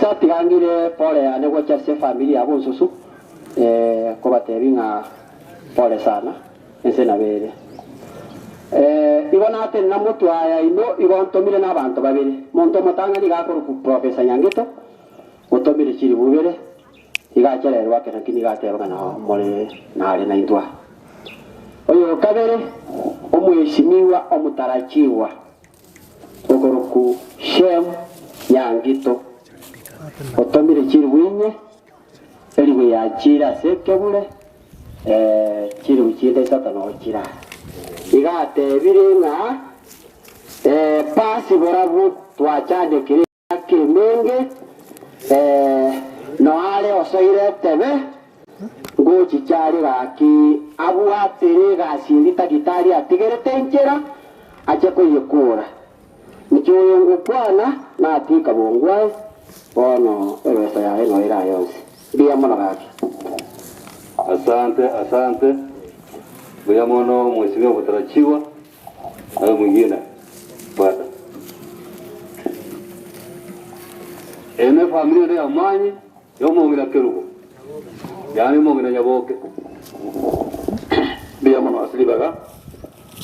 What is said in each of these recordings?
Kabisa tiga ng'ire pole yane gocha ase efamiri ya bonsusu, kobatebi ng'a pole sana, ense nabo ere. Igo natenena motwe aya ino igo ntomire nabanto babere. Monto omotang'ani iga akorokwa Professor Nyangito, otomire chiribu ibere, iga achererwe ake naki nigo ateba ng'a nao more nare naintwe aa. Oyo okabere, omweshimiwa omotarachiwa. Okorokwa Shem Nyangito, otomire chilifu inye, elifu yachiire ase ekebure, chilifu chinde isato nogo chire aa. Iga atebire ng'a pasi barabwo twachandekire emiaka emenge, noare osoire etebe, ngochicha are gaki abwatere egasi eria tagitari atigerete inchera, ache koyekora. Inche oyo ngokwana natika bongwae, bono ebesa yaye noyo ere yonsi. Mbuya mono gaki. Asante, asante. Mbuya mono mheshimiwa mtarajiwa nawe mwingine bwata. Eye nefamiri ende y'amaani y'omong'ina Kerubo, yaani omong'ina Nyaboke. Mbuya mono ase ribaga,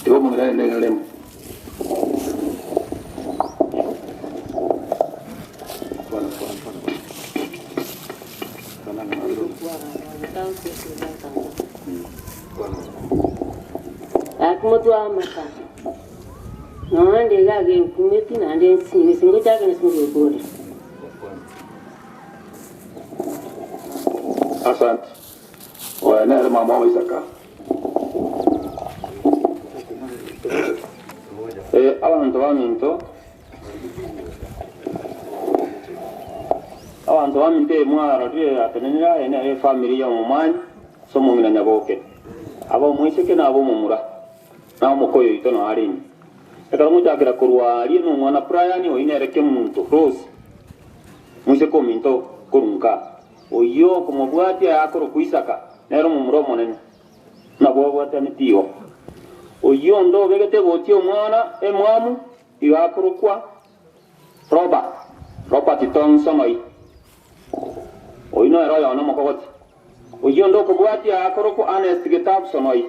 tiga omong'ina rende ng'ina rimo. Gaki motwe amaka, nonya nde iga agenkumeti naende nsinye, singochaka na singwekore. Asante. Oyo nere mama o Isaka. Eh, abanto baminto, abanto baminto eye mwarorire atenenire aye nere efamiri y'omomanyi ase omong'ina Nyaboke, abe omoiseke na abe omomura, na omokoyo oito noo are ime. Ekero ngochakera korwa aria nomwana Brian, oyio nere Kemunto Rose, moiseke ominto korwa nka. Oyio okomobwatia aye akorokwa Isaka, nere omomura omonene, nabwo abwataneti igo. Oyio onde obegete egoti omwana emwamu, igo akorokwa Robert, Robert Tong Sonoi. Oyio nere oyone omokogoti. Oyio onde okobwatia aye akorokwa Ernest Getabu Sonoi.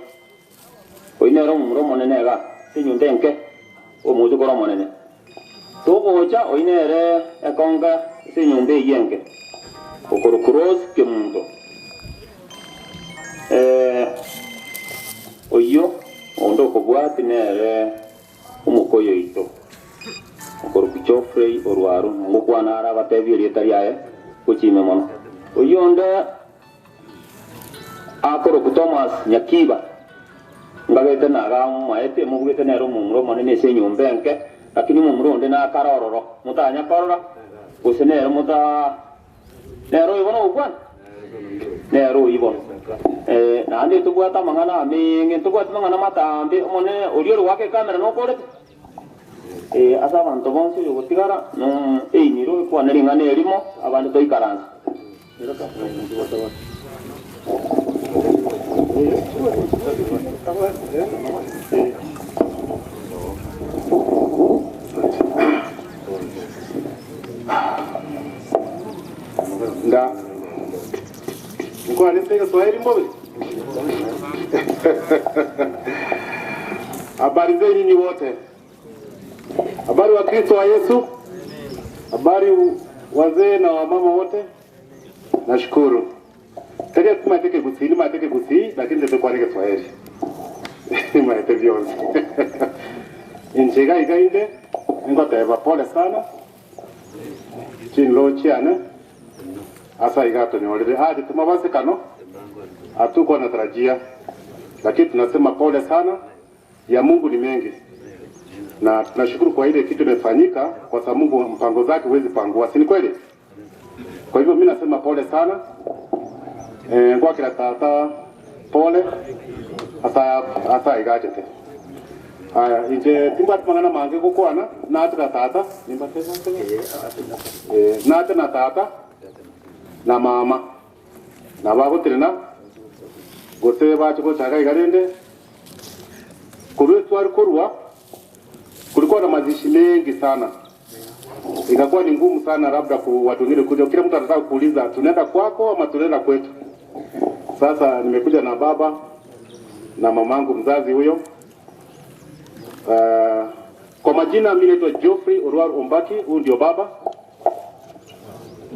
Oyio nere omomura omonene iga ase enyomba enke, omochokoro omonene. Togocha, oyio nere ekonga ase enyomba eyio enke, okorokwa Rose Kemunto. Oyio onde okobwatia nere omokoyo oito, okorokwa Geoffrey Orwaru, ngokwana are abatebie erieta riaye gochia ime mono. Oyio onde Akorokwa Thomas Nyakiba, ngagete nagamomaete, mobugete nere omomura omonene ase enyomba enke, lakini omomura onde nakare ororo, motanya korora, gose nere mota nere oyo bono ogokwana? Nere oyio bono. Eh, naende tobwate amang'ana amenge, ntobwati mang'ana matambe, omonene oria ore goaka ekamera nokorete? Eh, ase abanto bonsi oyogotigara no einiro ekwane ring'ana erimo, abande toikaranse. Nga nkwanete Egeswahili mbobe? Habari zenu nyinyi wote. Habari wa Kristo wa Yesu. Habari wazee na wamama wote. Nashukuru. Tari ati maete Kegusii, nimaete Kegusii lakini tetekwana Egeswahili. Nimaete bionsi. Inche iga iga inde ningoteba pole sana chinloo chiane ase aiga atonyorire ache timabasekano hatukuwa natarajia lakini tunasema pole sana ya Mungu ni mengi na tunashukuru kwa ile kitu imefanyika, kwa sababu Mungu mpango zake huwezi pangua, si ni kweli? Kwa hivyo mimi nasema pole sana eh, ngwakira tata pole asa asa igachete aya inche timbwati mang'ana mange gokwana nate na tata nimbate eh, nate na tata na mama nabagotenena gose bache gochaka iga rende Korwa etware korwa, kulikuwa na mazishi mengi sana. Ikakuwa ni ngumu sana labda ku watu wengine kuja, kila mtu anataka kuuliza tunaenda kwako ama tunaenda kwetu. Sasa nimekuja na baba na mamangu mzazi huyo. Kwa majina mimi naitwa Geoffrey Orwar Ombaki, huyu ndio baba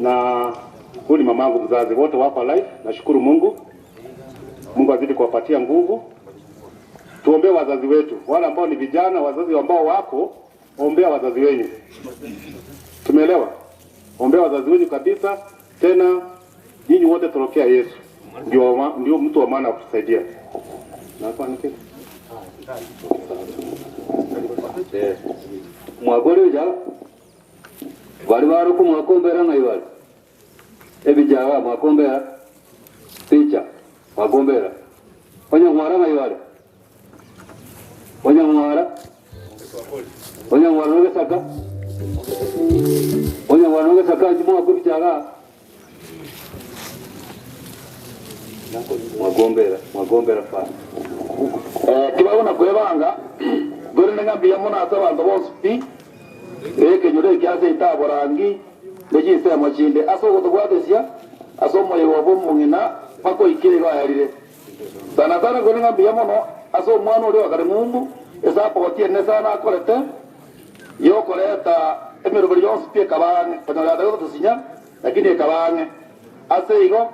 na huyu ni mamangu mzazi, wote wako alive. Nashukuru Mungu. Mungu azidi kuwapatia nguvu. Tuombee wazazi wetu, wale ambao ni vijana, wazazi ambao wako, ombea wazazi wenyu. Tumeelewa? Ombea wazazi wenyu kabisa. Tena nyinyi wote torokea Yesu, ndio ndio mtu wa maana wa kutusaidia. Na hapa ni kitu. Mwakore bija bari baruku mwakombera ngai bari ebijaga mwakombera picha mwakombera onyang'wara ngai bari onyang'wara onyang'wara nogesaka onyang'wara nogesaka nji bijaga mwagombera mwagombera fa kibabona kwebanga gore neng'ambia mono ase abanto bonsi pi ekenyoro eki ase etaborangi nechisemo chinde ase ogotobwatesia ase omoyego bwa omong'ina mpaka oikire igo aerire sana sana gore ng'ambia mono ase omwana oria wakare ng'umbu esapoti ene sana akorete yokoreta emeroberi yonsi pi ekabang'e konyora yatagotosinya lakini ekabang'e ase igo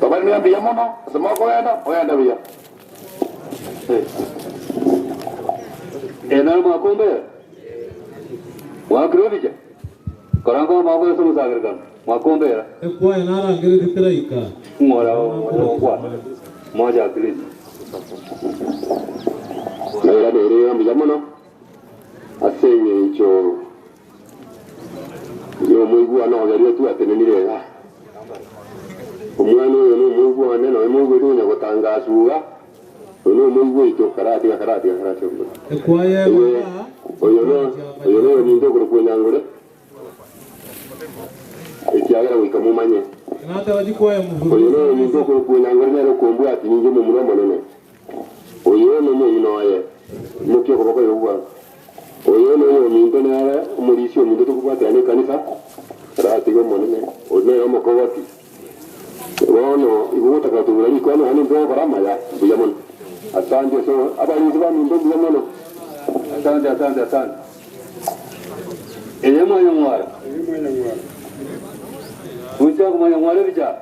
tobari ng'ambia mono ase mokogenda ogende buya. Enaro mwakombera mwakire bija korango mwakoesa musagirikano mwakombera Ekwaya narangire tiraika ng'ora kwa moja akilisi naira nere mbuya mono ase eng'encho yo omoigwano ogeria tu atenenire iga omwana oyo na omoigwane noe moigwete onya gotangasuga oyo na omoigwa oito karatiga karatiga karatiga Ekwaya oyo no oyo no ominto okoro kwenyangore ekiagera goika mumanye nataba jikwaya oyo no ominto okoro kwenyangore nere okombwa ati ninche omomura omonene oyo no omong'ina oye mokia okoboko yobwa oyo no ominto nere omorisi ominto tokobwatera na ekanisa aratiga omonene oyo nere omokogoti bono igo gotaka tobura rikono yaani ntogokora amaya mbuya mono asante so abarinzi baminto mbuya mono asante asante asante eye mwanyang'wara ucha kumanyang'wara bicha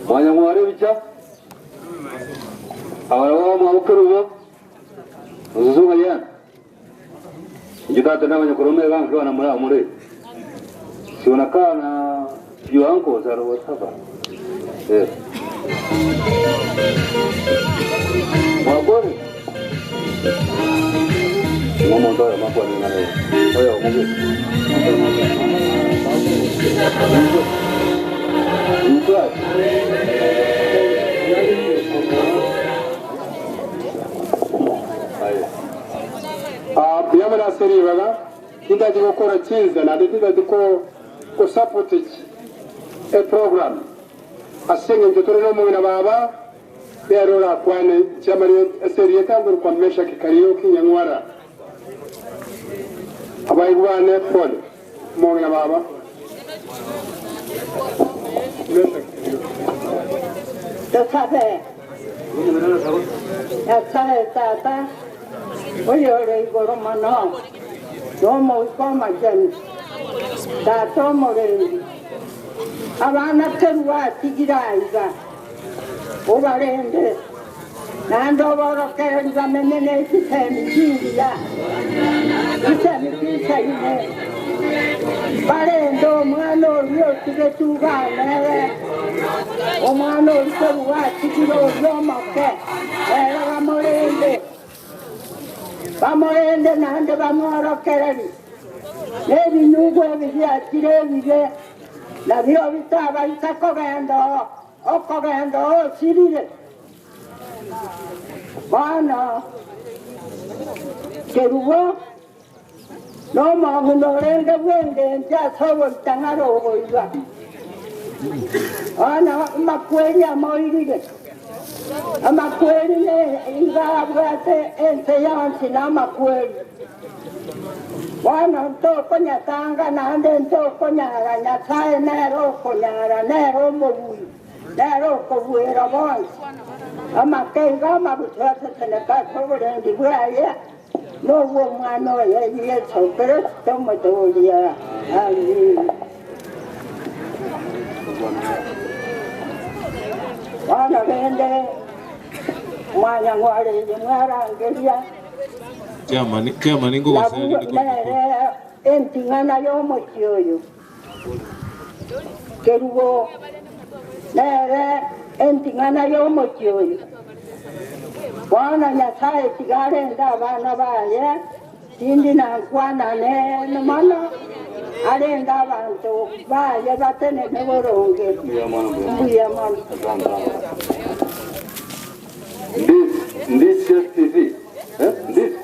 mwanyang'wara bicha abarawa mwabukerubo uzuzunga yena njitata n'abanyakurome bange bana muri amure sionakaa na your uncles or whatever. Eh. Mwakoni Mama ndoyo makwani ngane. Oyo mungu. Mtu. Aye. Byamara seribaga tindazi gukora cyiza nande tindazi ko ko support e program asenge nje tore no mwana baba berora kwane chamari serie tangu kwa mesha kikariyo kinyangwara abayigwane pole mwana baba Nyasaye Nyasaye tata oyore igoro mono nomoiko amajani tata omorendi abana keru atigira aiga obarende naende oborokereri bamenye na echisemi chingiya chisemi chisaine barende omwana oria otige tuganewe omwana ori keru atigire oria omoke ere bamorende bamorende naende bamworokereri n'ebinyungu ebi biakire ebibe nabio bitabaisa kogenda okogenda osirire bono kerubo nomong'ina orenge bw'engencho ase ogoitang'ara ogoiba bono makweri amoirire Amakweri ingabwate ense yonsi n'amakweri. Bono ntokonyatanga naende ntokonyara Nyasaye nere okonyara nere omobui nere okobwera bonsi. Amakeiga amabusu aseseneka ase oborendi bwaye nobwo omwana oye Yeso Kristo omotoria. Amina. Bono rende mwanyang'warenge mwarangeria Chairman, chairman ngogosera nabwo rinde korwa nere enting'ana y'omochie oyo kerubo nere enting'ana y'omochie oyo bono Nyasaye tigarenda abana baye tindi nankwanane mono arenda abanto baye batenene boronge mbuya mono. Ndisi TV. Eh? Ndisi.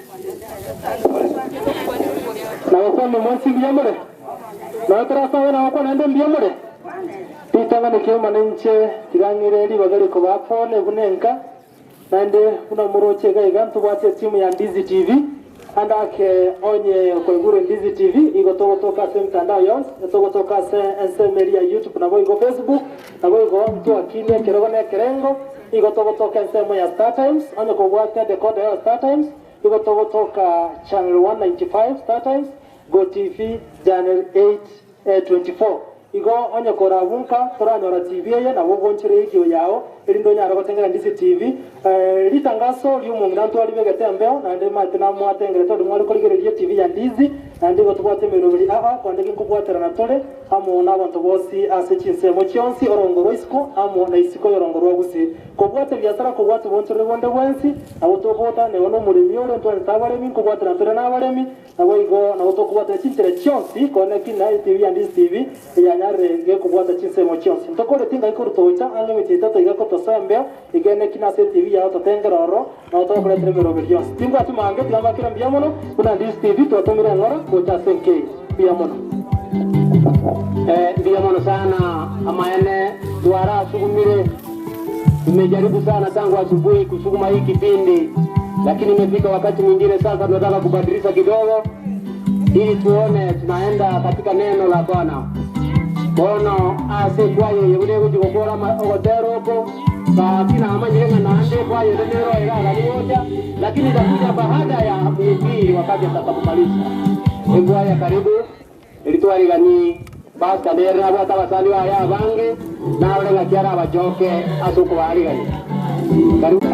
Nagokwana omonsi mbuya more nawe turasabe nagokwana ende mbuya more ritang'ani kioma ninche tigang'ire ribaga rikoba pole buna naende buna moroche iga iga ntobwate etimu ya Ndizi TV andake onye koigure Ndizi TV igo togotoka ase emitandao yonsi togotoka ase ensemo ya YouTube nabo igo Facebook nabo igo ntwakinie ekerogo na ekerengo igo togotoka ensemo ya Star Times onye kobwate decoder ya Star Times igo togotoka channel 195 Star Times Go TV channel 8 24 igo onye korabunka toranyora TV eye nabo gonchere radio yao erinde onyare gotengera Ndizi TV ritangaso ri'omong'ina ntwari begete embeo naende mate namwatengere tondu mwari korigereria TV ya Ndizi naende igo tobwate emeroberi aba kwandeke nkobwaterana tore amo na abanto bosi ase chinsemo chionsi orongo rwa isiko amo na isiko y'orongo rwa gusii kobwate biasara kobwate bonchorere bonde bwensi nabo tokobota newe na omoremi ore ntwanete abaremi nkobwatera tore na abaremi nabo igo nabo tokobwatera chinchera chionsi kone kina TV ya Ndizi TV yanyarire gekobwata chinsemo chionsi ntokore tinga ikorutocha ange emechie etato iga kotosoa embeo igene kina ase TV yao totengera oro nabo tokoretera emeroberi yonsi timbwati mange tigamakire mbuya mono buna Ndizi TV twatomire eng'ora gocha ase enkei mbuya mono. Mbuya mono sana amaene twara asugumire. Tumejaribu sana tangu asubuhi kusukuma hii kipindi, lakini imefika wakati mwingine sasa tunataka kubadilisha kidogo ili tuone tunaenda katika neno la Bwana. Bono ase kwaye yebule gukora ogotero oko kakina amanyire ng'a naende kwaye nero ega lakini itakuja baada ya mhubiri wakati atakapomaliza. Egwaya karibu elitwarigani basta nere nabwate abasani baye abange narore ng'aki arabachoke ase okobarigani. Karibu.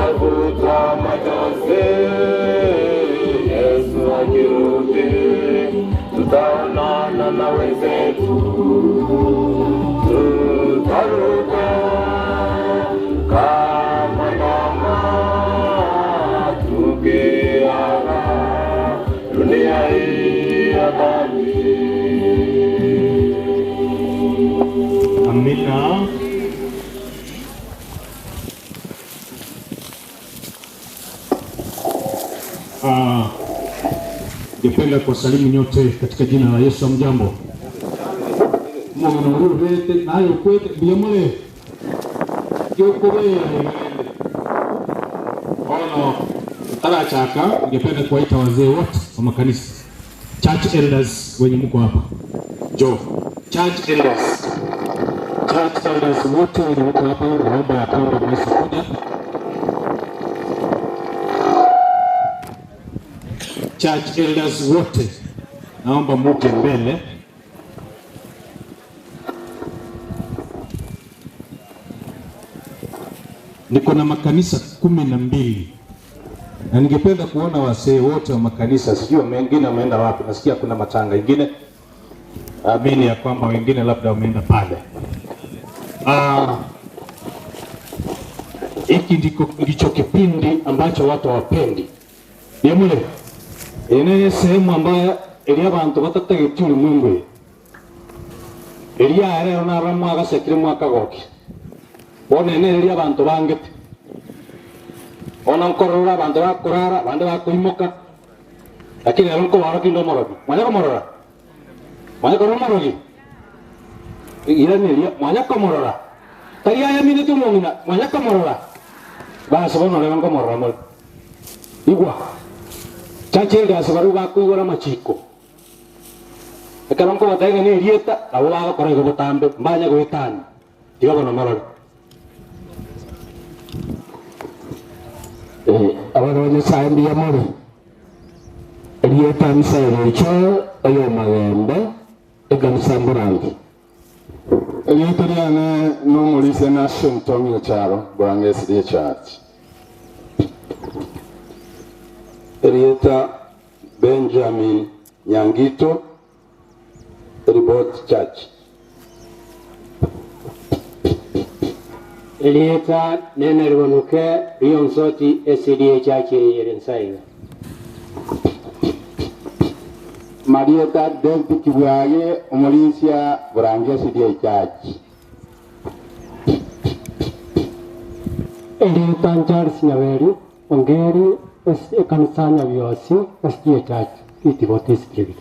Tutafutwa machozi, Yesu akirudi, tutaonana na wenzetu, tutaruka kama ndama tukiaga dunia hii ya dhambi. Amina. Ah, Ningependa kuwasalimu nyote katika jina la Yesu. Mjambo mugano rurete nayo kwete biyomole gyokubera ono tarachaka. Ningependa kuwaita wazee wote wa makanisa, church elders wenye mko hapa, jo church elders, church elders wote wenye mko hapa, naomba ya kwamba mweze kuja. Church elders wote naomba muje mbele. Niko na makanisa 12 na ningependa kuona wasee wote wa makanisa, sijui wengine wameenda wapi. Nasikia kuna matanga ingine, amini ya kwamba wengine labda wameenda pale. Ah, hiki ndiko ndicho kipindi ambacho watu hawapendi yemule ene sehemu ambayo eri abantu batategetie ulimwengu eye eria rero nara mwagasekire mwakagokia bono ene eri abantu bangete ona nkorora abantu bakorara abande bakoimoka lakini ero nkobara kinde omorogi mwanya komorora mwanya korora omorogi iraneria mwanya komorora tari ayaminete omong'ina mwanya komorora basi bono rero nkomorora more igwa church elders baru bakoigora amachiko ekero nkobataiga na erieta nabo bagokora igo botambe mbanya goetania tiga bono morore abana ba Nyasaye mbuya more erieta msaerecho oyo magembe ekanisa mburangi Erieta riane nomorisia Nation Tommy Ocharo Burange SDA Church. Erieta Benjamin Nyangito Ribot Church. Elieta nene ribonuke riyonsoti SDA Church yerensaiga. Marieta David Kibwage omorisia Burange SDA Church. Elieta Charles Nyaberi Ongeri ekanisa Nyabiosi SDA Church Itibo District.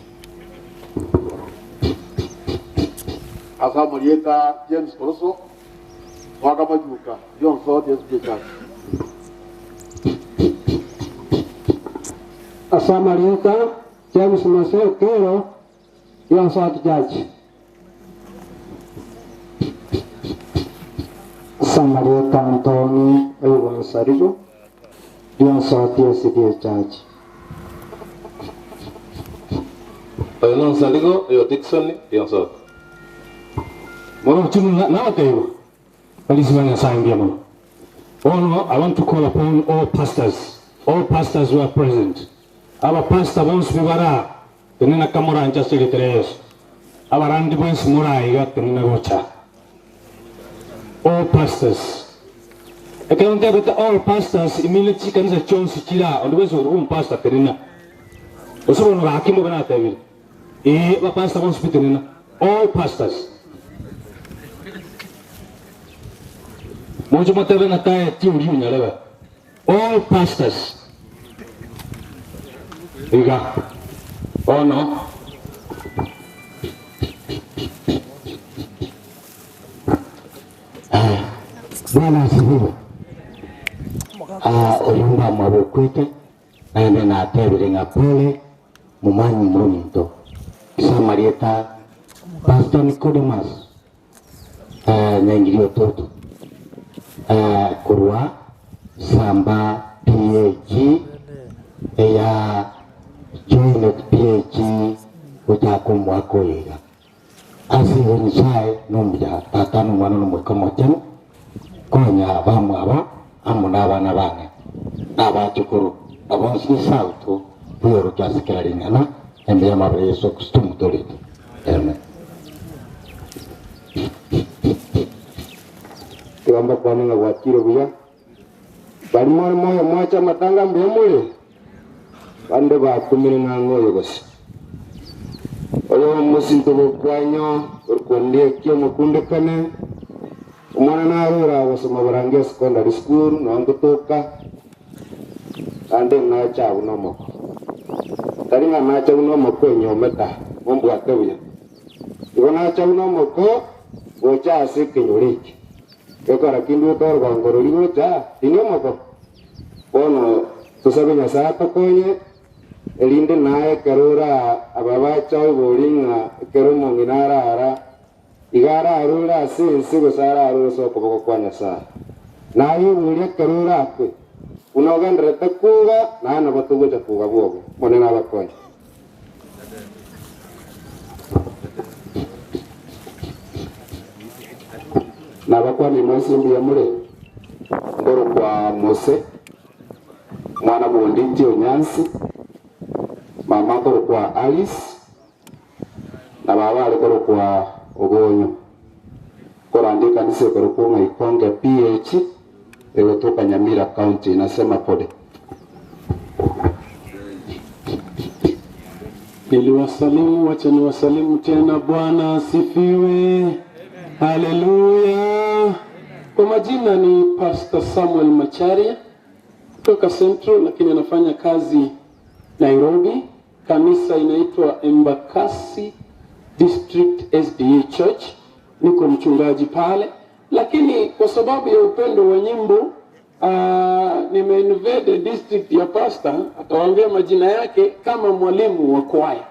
Asa Marieta James Oroso Mwakamajuka Johnson SDA Church. Asa Marieta James Mose Kero Yonsoti Church. Samarieta Antoni Oiwonsarigo Yonsoti SDA Church. Oyo nonsaligo oyo Dickson yonsot mono chunu nabateibo balisi ba Nyasaye mbuya mono ono I want to call upon all pastors, all pastors who are present. Abapastor bonsi bibara tenena kamoranja segetere Yesu abarandi bonsi muraiga tenena gocha all pastors ekero ntebete all pastors imine chikanisa chionsi chira ondu bwensi ori pastor tenena osobono gakimbo benatebire ee bapastor bonsi bitenena all pastors mojo motebe nataye tiuri unyarebe all pastors iga ono Bwana asifiwe. Ah, oyumba mwabokwete naende natebire ng'a pole mumanyi muruminto Samarieta Pastor Nicodemus eh, nyaingiri ototo eh, kurwa Samba PAG eya joined PAG gochaka omwaka oyo iga ase igo Nyasaye nomuya tata na omwana na omoika omochenu konya bamwaba amo na abana bane. abachukuru, na bonsi Nyasae oito bweyorokia ase kera ring'ana, ime y'amabera ya Yeso Kristo Omotoori oito. Amen. Tiga mbakwane ng'a gwakire buya. Baria more moyo mwache amatanga mbuya more? Bande bakumire ng'a ng'o oyo gose? Oyo omosinto bw'okwanyo orikwandia eki omokundekane, omwana naro oragosoma borangi secondary school noo ntotoka, naende nache abwo nomoko. Tari ng'a nache buna omoko enyombe ta, mombwate buya. Igo nacha buna omoko gocha ase ekenyoro eke. Gekora kindwete orogongo roria gocha, tindi omoko. Bono tosabe Nyasae atokonye, erinde naye ekero ore ababache oibori ng'a ekero omong'ina arara, iga ararure ase ense gose ararure ase okoboko kwa Nyasae. Naye oborie ekero orakwe, buna ogendererete kuga, naye nabo togocha kuga bwogo. Omonene abakonye. Nabakwanire mwensi mbuya more, nkorokwa Mose, mwana bw'Onditi o Nyansi, mama akorokwa Alice, na baba are korokwa Obonyo. Nkoranda ekanisa ekorokwa ng'a Ikonge PAG, egotoka Nyamira County, nasema pole. Niliwasalimu, wacha niwasalimu tena. Bwana asifiwe, haleluya. Kwa majina ni Pastor Samuel Macharia kutoka Central, lakini anafanya kazi Nairobi. Kanisa inaitwa Embakasi District SDA Church, niko mchungaji pale, lakini kwa sababu ya upendo wa nyimbo uh, nimeinvade district ya pastor, atawaambia majina yake kama mwalimu wa kwaya.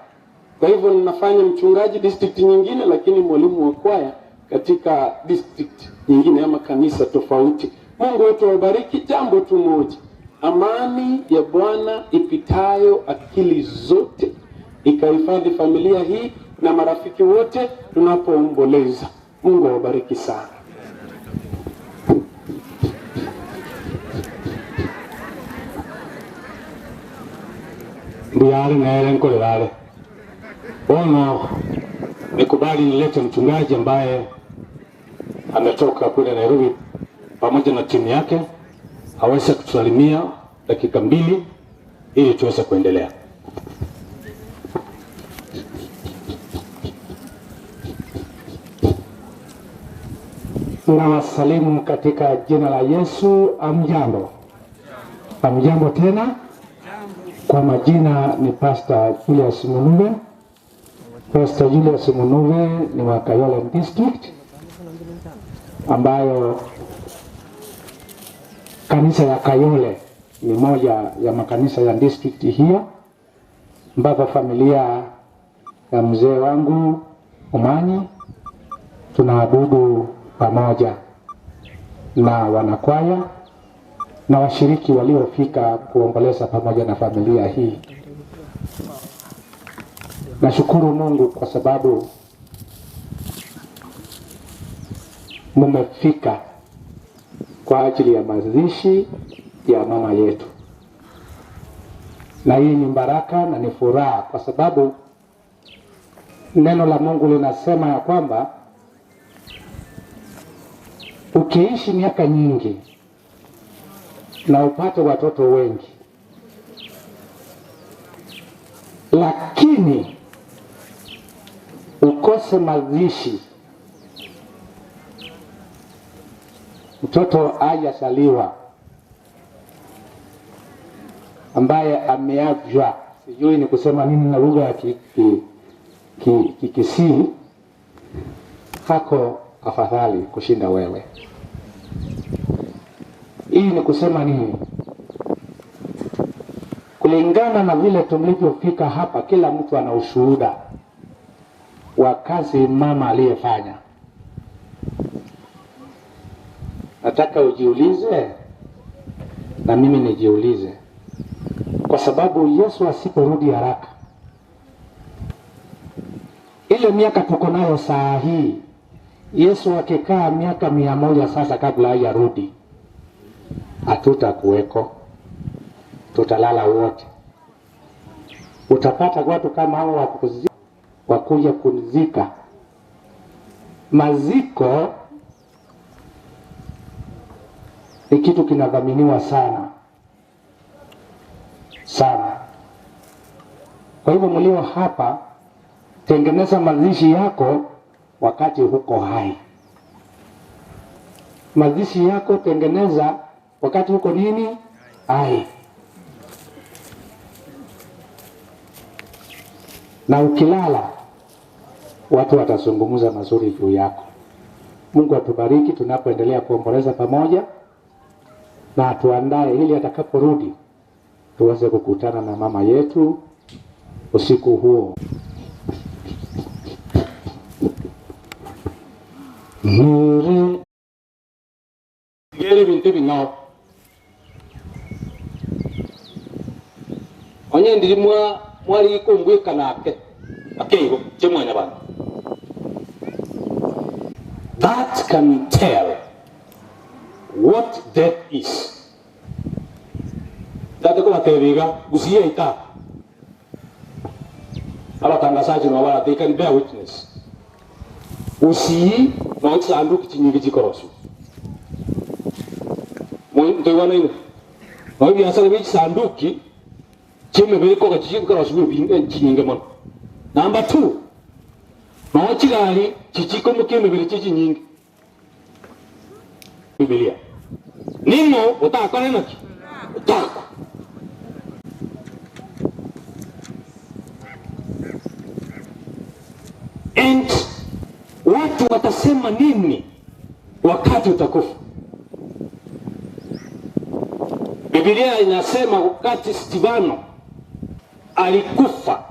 Kwa hivyo ninafanya mchungaji district nyingine, lakini mwalimu wa kwaya katika district nyingine ama kanisa tofauti. Mungu wetu awabariki. Jambo tu moja, amani ya Bwana ipitayo akili zote ikahifadhi familia hii na marafiki wote tunapoomboleza. Mungu awabariki sana. Mbuya are nere nkorera are. Bono nikubali nilete mchungaji ambaye ametoka kule Nairobi pamoja na timu yake aweze kutusalimia dakika mbili ili tuweze kuendelea. Nawasalimu katika jina la Yesu. Amjambo, amjambo tena. Kwa majina ni Pastor Julius Munuve. Pastor Julius Munuve ni wa Kayole District, ambayo kanisa ya Kayole ni moja ya makanisa ya district hiyo, ambapo familia ya mzee wangu Umanyi tunaabudu pamoja na wanakwaya na washiriki waliofika kuomboleza pamoja na familia hii. Nashukuru Mungu kwa sababu mumefika kwa ajili ya mazishi ya mama yetu, na hii ni baraka na ni furaha, kwa sababu neno la Mungu linasema ya kwamba ukiishi miaka nyingi na upate watoto wengi, lakini ukose mazishi, mtoto hajazaliwa ambaye ameachwa, sijui ni kusema nini na lugha ya Kisii ki, ki, ki, Kisii, hako afadhali kushinda wewe. Hii ni kusema nini? Kulingana na vile tulivyofika hapa, kila mtu ana ushuhuda wa kazi mama aliyefanya. Nataka ujiulize na mimi nijiulize, kwa sababu Yesu asiporudi haraka, ile miaka tuko nayo saa hii, Yesu akikaa miaka 100 sasa kabla hajarudi, hatutakuweko. Tutalala wote. Utapata watu kama hao wakuja kunizika. Maziko ni kitu kinadhaminiwa sana sana. Kwa hivyo mlio hapa, tengeneza mazishi yako wakati huko hai. Mazishi yako tengeneza wakati huko nini hai, na ukilala watu watazungumza mazuri juu yako. Mungu atubariki tunapoendelea kuomboleza pamoja, na atuandae ili atakaporudi tuweze kukutana na mama yetu usiku huo. Nuru Gere bintu bing'ao onye ndiri mwa mwari kumbwika nake akeigo chimwanya bantu that can tell what death is tate kobatebiga gusia ita abatangazaji nabo bara they can bear witness gusii no chisanduki chinyingi chikorosu ntoigwanaine no ebiasara bia chisanduki chiemebere koga chichikorosu chinyinge mono. Number 2, no chigari chichikomokia emebere chie chinyinge. Bibilia ning'o otakore naki otakwa. And watu watasema nini wakati utakufa? Biblia inasema wakati Stefano alikufa,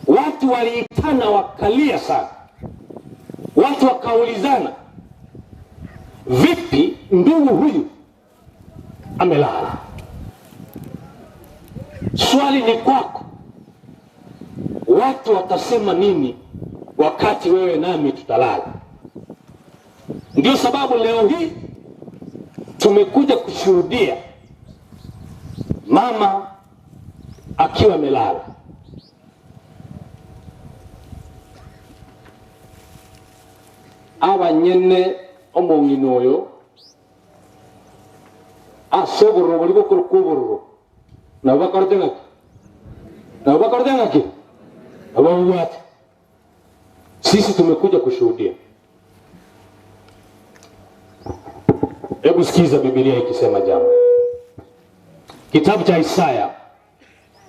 watu waliitana wakalia sana, watu wakaulizana, vipi ndugu huyu amelala? Swali ni kwako, watu watasema nini wakati wewe nami tutalala? Ndio sababu leo hii tumekuja kushuhudia mama akiwa amelala. Abanyene omong'ina oyo ase obororo bori bokorokwa obororo nabo bakorete ng'aki? Nabo bakorete ng'aki? Nabo babwate. Sisi tumekuja kushuhudia. Hebu sikiza Biblia ikisema jambo. Kitabu cha Isaya,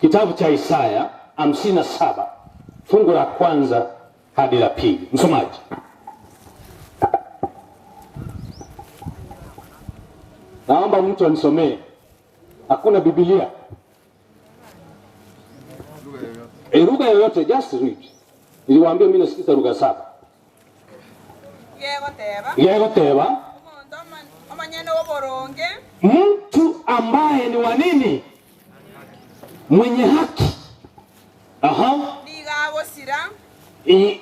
kitabu cha Isaya 57 fungu la kwanza hadi la pili. Msomaji. Naomba mtu anisomee. Hakuna Biblia. Lugha yoyote, just read. Niliwaambia mimi nasikiza lugha 7. Yegoteba. Mtu ambaye ni wa nini? Mwenye haki. Aha.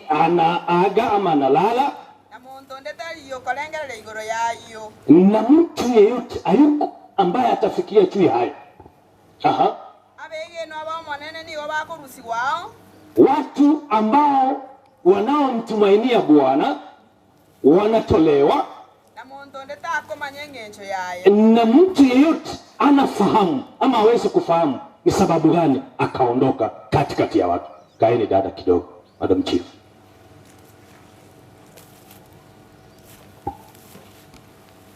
Anaaga ama analala. Na mtu yeyote ayuko ambaye atafikiria juu ya hayo. Aha. Watu ambao wanaomtumainia Bwana wanatolewa, na mtu yeyote anafahamu ama hawezi kufahamu ni sababu gani akaondoka katikati ya watu. Kaeni dada kidogo, Madam Chief.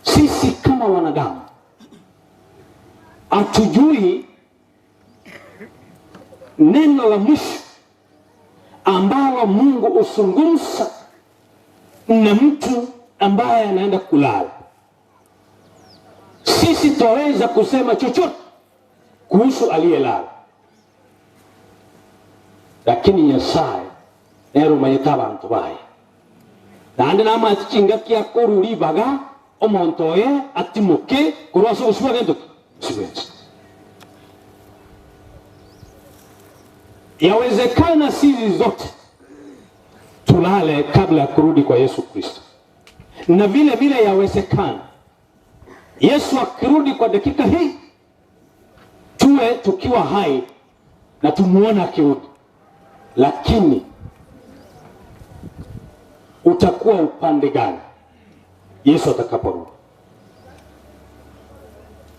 Sisi kama wanadamu hatujui neno la mwisho ambalo Mungu huzungumza na mtu ambaye anaenda kulala. Sisi twaweza kusema chochote kuhusu aliyelala, lakini Nyasaye nero manyete abantu baye naende namanyete chingaki akorura ibaga omonto oye atimoke korwa ase obosibwa gento ki? Obosibwa ense. Yawezekana sisi zote tulale kabla ya kurudi kwa Yesu Kristo, na vile vile yawezekana Yesu akirudi kwa dakika hii tukue tukiwa hai na tumuone akirudi, lakini utakuwa upande gani Yesu atakaporudi?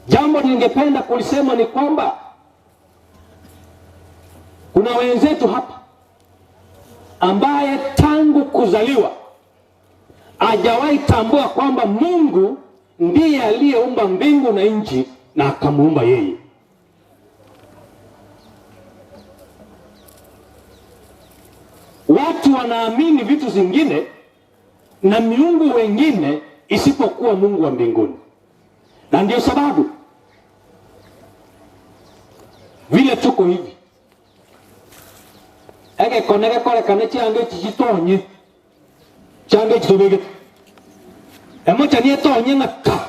Jambo ningependa kulisema ni kwamba kuna wenzetu hapa ambaye tangu kuzaliwa hajawahi tambua kwamba Mungu ndiye aliyeumba mbingu na nchi na akamuumba yeye. Watu wanaamini vitu zingine na miungu wengine isipokuwa Mungu wa mbinguni, na ndio sababu vile tuko hivi egekone gekorekane chianga echi chitonye chianga echi tobegete emochani etonye ng'aka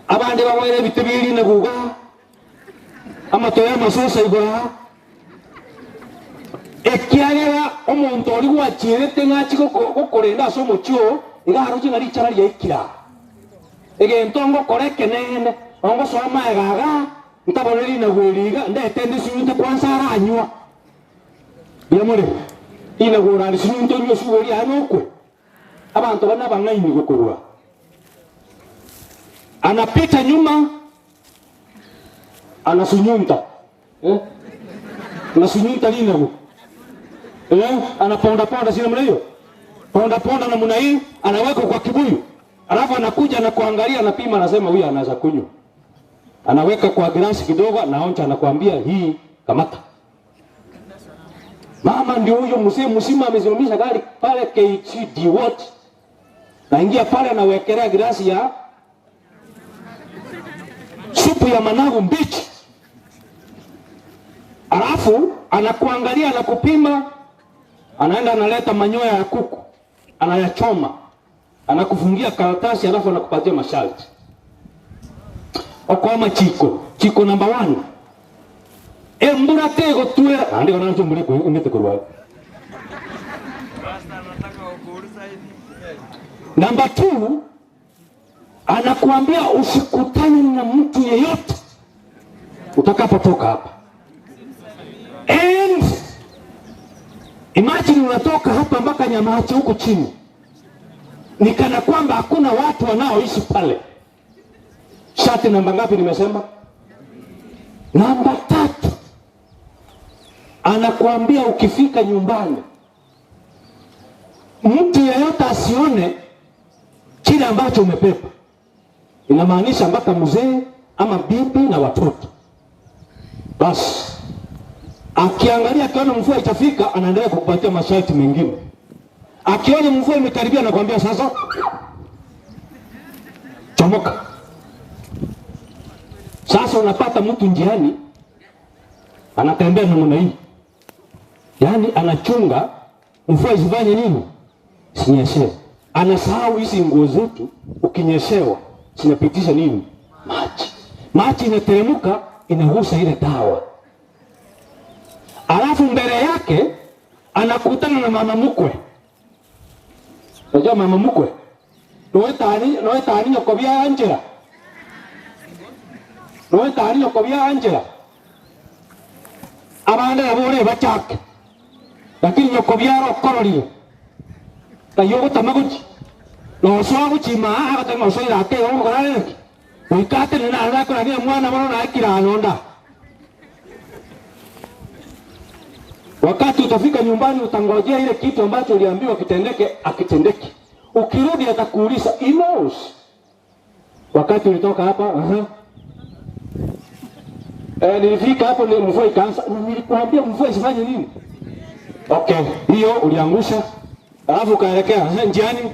abande baboere ebite birine guga amatoya amasosa igoro ekiagera omonto ori gwachirete ng'achi gokorenda ase omochie oo iga aroche ng'a richara riaikire aa egento ngokora ekenene ongosoa amaega iga ntabone rinagu eri iga ndete ndisunyute kwansa aranywa Mbuya more? Rinagu orarisunyute onywe esubu eria aye nokwe. Abanto bane abang'aini gokorua. Anapita nyuma anasunyunta eh? Anasunyunta rinagu eh? Anaponda ponda si namna hiyo, ponda ponda namna hii, anaweka kwa kibuyu, alafu anakuja anakuangalia, anapima, anasema huyu anaweza kunywa, anaweka kwa glasi kidogo, anaonja, anakuambia hii kamata. Mama ndio huyo mzee mzima amesimamisha gari pale KCD what, naingia pale anawekelea glasi ya supu ya managu mbichi, alafu anakuangalia, anakupima, anaenda analeta manyoya ya kuku anayachoma, anakufungia karatasi, alafu anakupatia masharti. Okoa machiko chiko namba 1 embura tegotwera naende igo nanche embura eng'ete korwa Namba 2 anakuambia usikutane na mtu yeyote utakapotoka hapa. And imagine unatoka hapa mpaka Nyamache huko chini, ni kana kwamba hakuna watu wanaoishi pale. Shati namba ngapi nimesema? Namba 3 anakuambia ukifika nyumbani mtu yeyote asione kile ambacho umepepa. Inamaanisha mpaka mzee ama bibi na watoto. Basi akiangalia akiona mvua itafika, anaendelea kukupatia masharti mengine. Akiona mvua imekaribia, anakuambia sasa chomoka. Sasa unapata mtu njiani anatembea namna hii, yaani anachunga mvua isifanye nini, sinyeshe. Anasahau hizi nguo zetu, ukinyeshewa zinapitisha nini, maji. Maji inateremka inagusa ile dawa, alafu mbele yake anakutana na mama mkwe. Unajua mama mkwe noetani nyoko bia Angela, noetani nyoko bia Angela, abande nabo ore bachake, lakini nyoko biara okororire ngai ogotama gochi nosoa gochima aa agoteba ng'a osoire ake igo ogokora naki goika atenene naro nakorania mwana bono naye anonda. Wakati utafika nyumbani utangojea ile kitu ambacho uliambiwa kitendeke, akitendeki. Ukirudi atakuuliza, he knows. Wakati ulitoka hapa, nilifika hapo ni mvua ikaanza. Nilikuambia mvua isifanye nini? Okay, hiyo uliangusha. Alafu ukaelekea njiani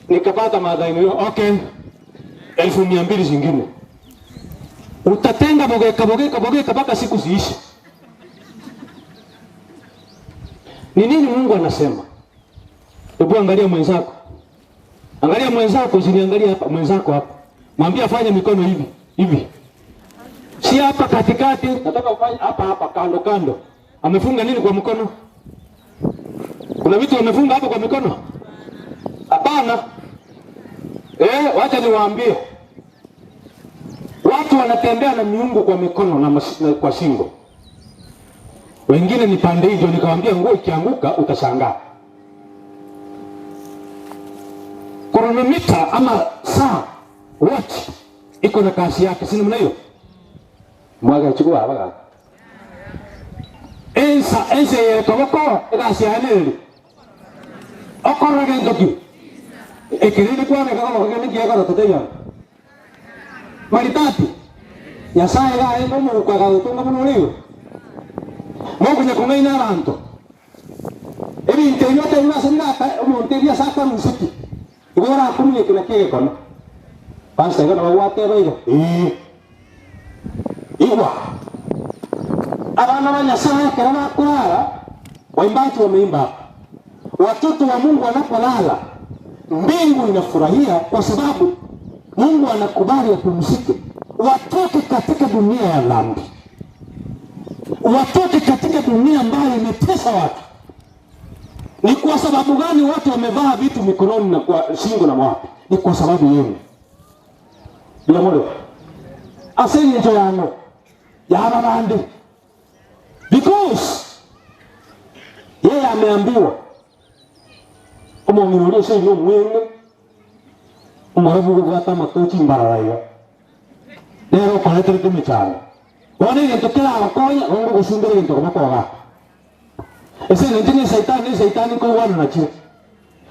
nikapata madhaino hiyo. Okay. 1200 zingine. Utatenga bogeka bogeka bogeka mpaka siku ziishe. Ni nini Mungu anasema? Hebu angalia mwenzako. Angalia mwenzako, usiniangalie hapa, mwenzako hapa. Mwambie afanye mikono hivi, hivi. Si hapa katikati, nataka ufanye hapa hapa kando kando. Amefunga nini kwa mkono? Kuna vitu wamefunga hapo kwa mikono? Hapana. Wacha niwaambie. Watu wanatembea na miungu kwa mikono na, na kwa shingo, wengine ni pande hizo. Nikawambia nguo ikianguka utashangaa. Kronomita ama saa watch iko na kasi yake, si namna hiyo? Mwaga chukua baba ensa ensa yekoboko egasi yane eri okorora gento ki ekirindi kwane kagoro kagende kiegoro toteiyo maritati nyasaye gae nomoruko agagotunga mono origo mokonya kong'aina abanto ebinto ebio otebi ase biraka omonto ebi ase akaruseti igo orakumia eke naki egekone pastor igo nabo gwateba igo ee igwa abana ba nyasaye ekero bakorara waimbaji wameimba hapa watoto wa Mungu wanapolala mbingu inafurahia kwa sababu Mungu anakubali wapumzike, watoke katika dunia ya dhambi, watoke katika dunia ambayo imetesa watu. Ni kwa sababu gani watu wamevaa vitu mikononi na kwa shingo na wapi? Ni kwa sababu yenu bilamole asengencho yano yaba bandi because yeye ameambiwa omong'ina oria ase omwenge omorabu gobwata amatochi mbarara iga rero okoreterete emechando bono egento keragokonya ongo gosundera egento kobokoga ase eng'encho ne esaitani esaitani nkoigwana nakio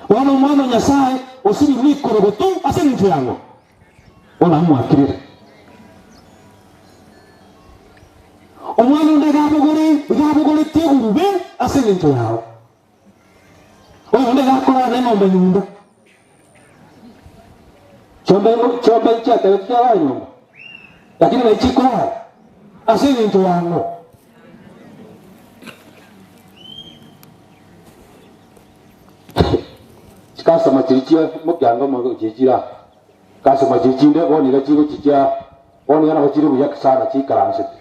bono omwana o nyasaye osibirwe ikorogoto ase eng'encho yang'o bono amwakirire omwana onde iga abogore iga abogoretie egurube ase eng'encho yao oyo onde iga akorara na eng'ombe nyomba chiombe chiombe chiatebeti chiarara nyomba lakini ngai chikorara ase eng'encho yang'o Chikasoma chiria chia mokiango mogo chichira kasoma chiria chinde bono iga chigochichia bono iga nabo chire buya sana chiikaransete.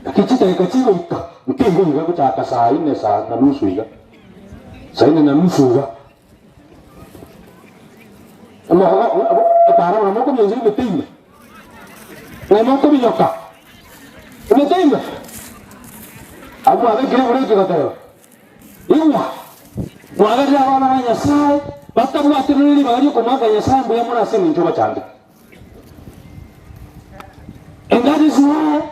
Lakini chidakika chigoika nkeigo iga gochaka saa ine saa na nusu iga saa ine na nusu iga ekara buna mokobianchera emete ime ng'ai mokobinyoka emete ime abwo mwabekire ebureki goteba igwa mwagerire abana ba Nyasaye batabwati rire ribaga riokomoaka Nyasaye mbuya mono ase eng'encho obachandete. And that is why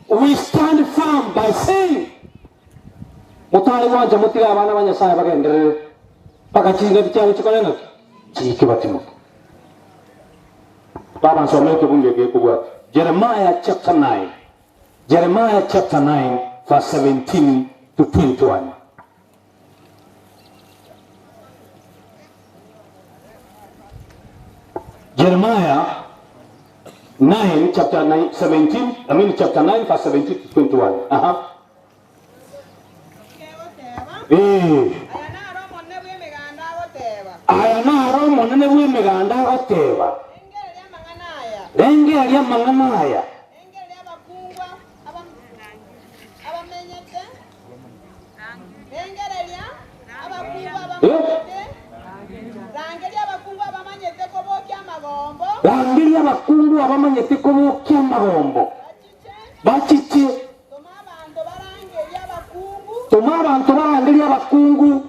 we stand firm by saying motare gwancha motige abana ba Nyasaye bagenderere mpaka chingaki chiabo chikore ng'aki chiike batimoke. Baba nsome ekebungo eke gekobwata Jeremiah chapter 9 Jeremiah chapter 9 verse 17 to 21. Jeremiah 9 chapter 9, 17, I mean chapter 9 verse 17 to 21. Aha. Eh. Aya naro Omonene bw'Emeganda agoteba, Rengereria amang'ana aya. Rangeria abakungu abamanyete kobokia amagombo, bachiche. Toma abanto barangerie abakungu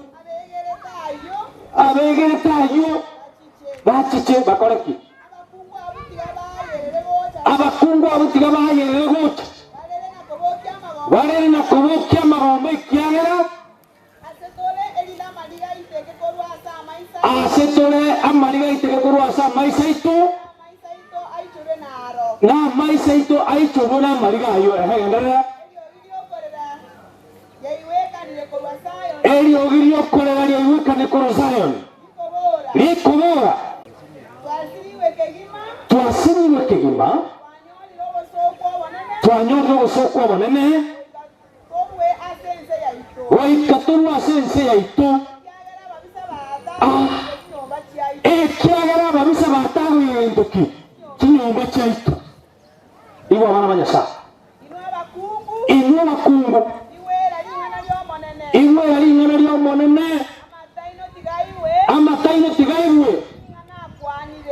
abegerete ayio, bachiche bakore ki? Abakungu abwo tiga bayerere gocha, barere na kobokia amagombo, ekiagera ase tore amariga aiteke korwa ase amaiso aito, na amaiso aito aichorwe namariga ayio. Ehe, genderera. Eriogi ri'okorera riaigwekane korwa Zayoni, rikobora, Twasirigwe kegima, twanyorire obosooku obonene, goika torwe ase ense yaito, ekiagera ababisa batagoire gento ki? Chinyomba chiaito. Igwa abana ba Nyasae, inwe abakungu, igwera ring'ana ri'Omonene, amataino tigaigwe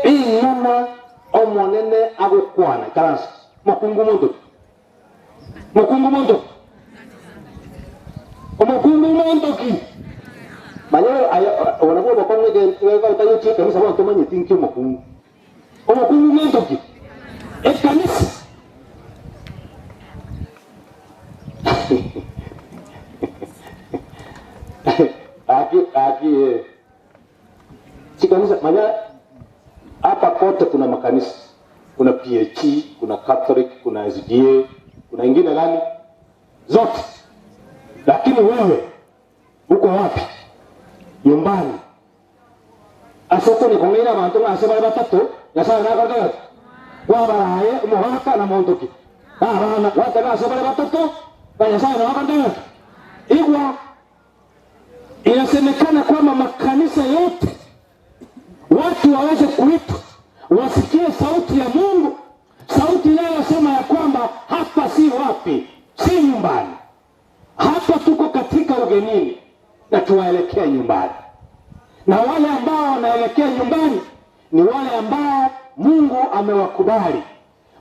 ring'ana. Omonene agokwana, ikaransa, mokungu monto ki? Mokungu monto ki? Omokungu monto ki? Manya aye obo nabwo obokong'u ege otari ekanisa bono tomanyeti nki omokungu. Omokungu ngento ki? Ekanisa. Gaki gaki eh. Chikanisa manya hapa kote kuna makanisa. Kuna PAG, kuna Catholic, kuna SDA, kuna ingine gani? Zote. Lakini wewe uko wapi? Nyumbani. Ase okone kong'aina abanto ng'a ase bare batato, Nyasaye nakorete gaki? Kwabaraye omogaka na monto ki? Na abana, gwateba ase bare batato, ng'a Nyasaye nakorete gaki? Igwa, inasemekana kwamba makanisa yote watu waweze kuitwa wasikie sauti ya Mungu, sauti inayosema ya kwamba hapa si wapi, si nyumbani, hapa tuko katika ugenini na tuwaelekea nyumbani. Na wale ambao wanaelekea nyumbani ni wale ambao Mungu amewakubali,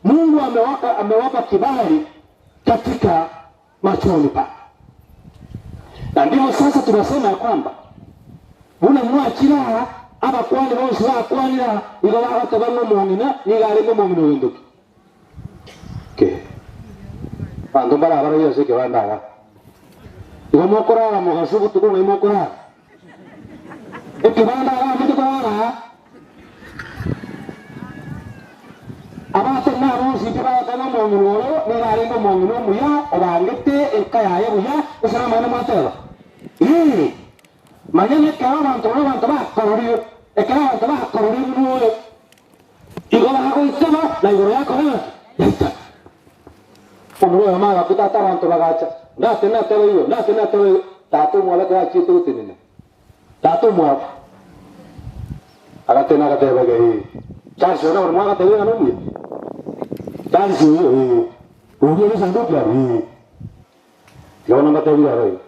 Mungu amewapa, amewapa kibali katika machoni pake. Na ndivyo sasa tunasema ya kwamba buna mwachira abakwani bonsi bakwanira igo bagoteba ng'a omong'ina nigo arenge omong'ina ogento ki ke banto mbarabarabia ase ekebanda iga igo mokorara mogaso obotuko ng'ai mokorara ekebanda iga moche korara aa Abato na bonsi tibagoteba ng'a omong'ina oyo nigo arenge omong'ina omuya obangete enka yaye buya, gose namaene mwateba? Ee. Manya nekero abanto baria abanto bakororire, ekero abanto bakororire buna oyo, igo bagoitaba na igoro yakora ng'aki? Yaitaba. Omorwa oyomo agakwa tata abanto bagacha, Ndatene atebe igo, ndatene atebe igo. Tata omwabo ekero achiete gotenena, tata omwabo agatena agateba iga, Ee, Charles oyo nabo mwagatebire ng'a nomuya? Charles oyo, ee, oria ore esanduki aria, ee. Iga bono mbatebire aro iga.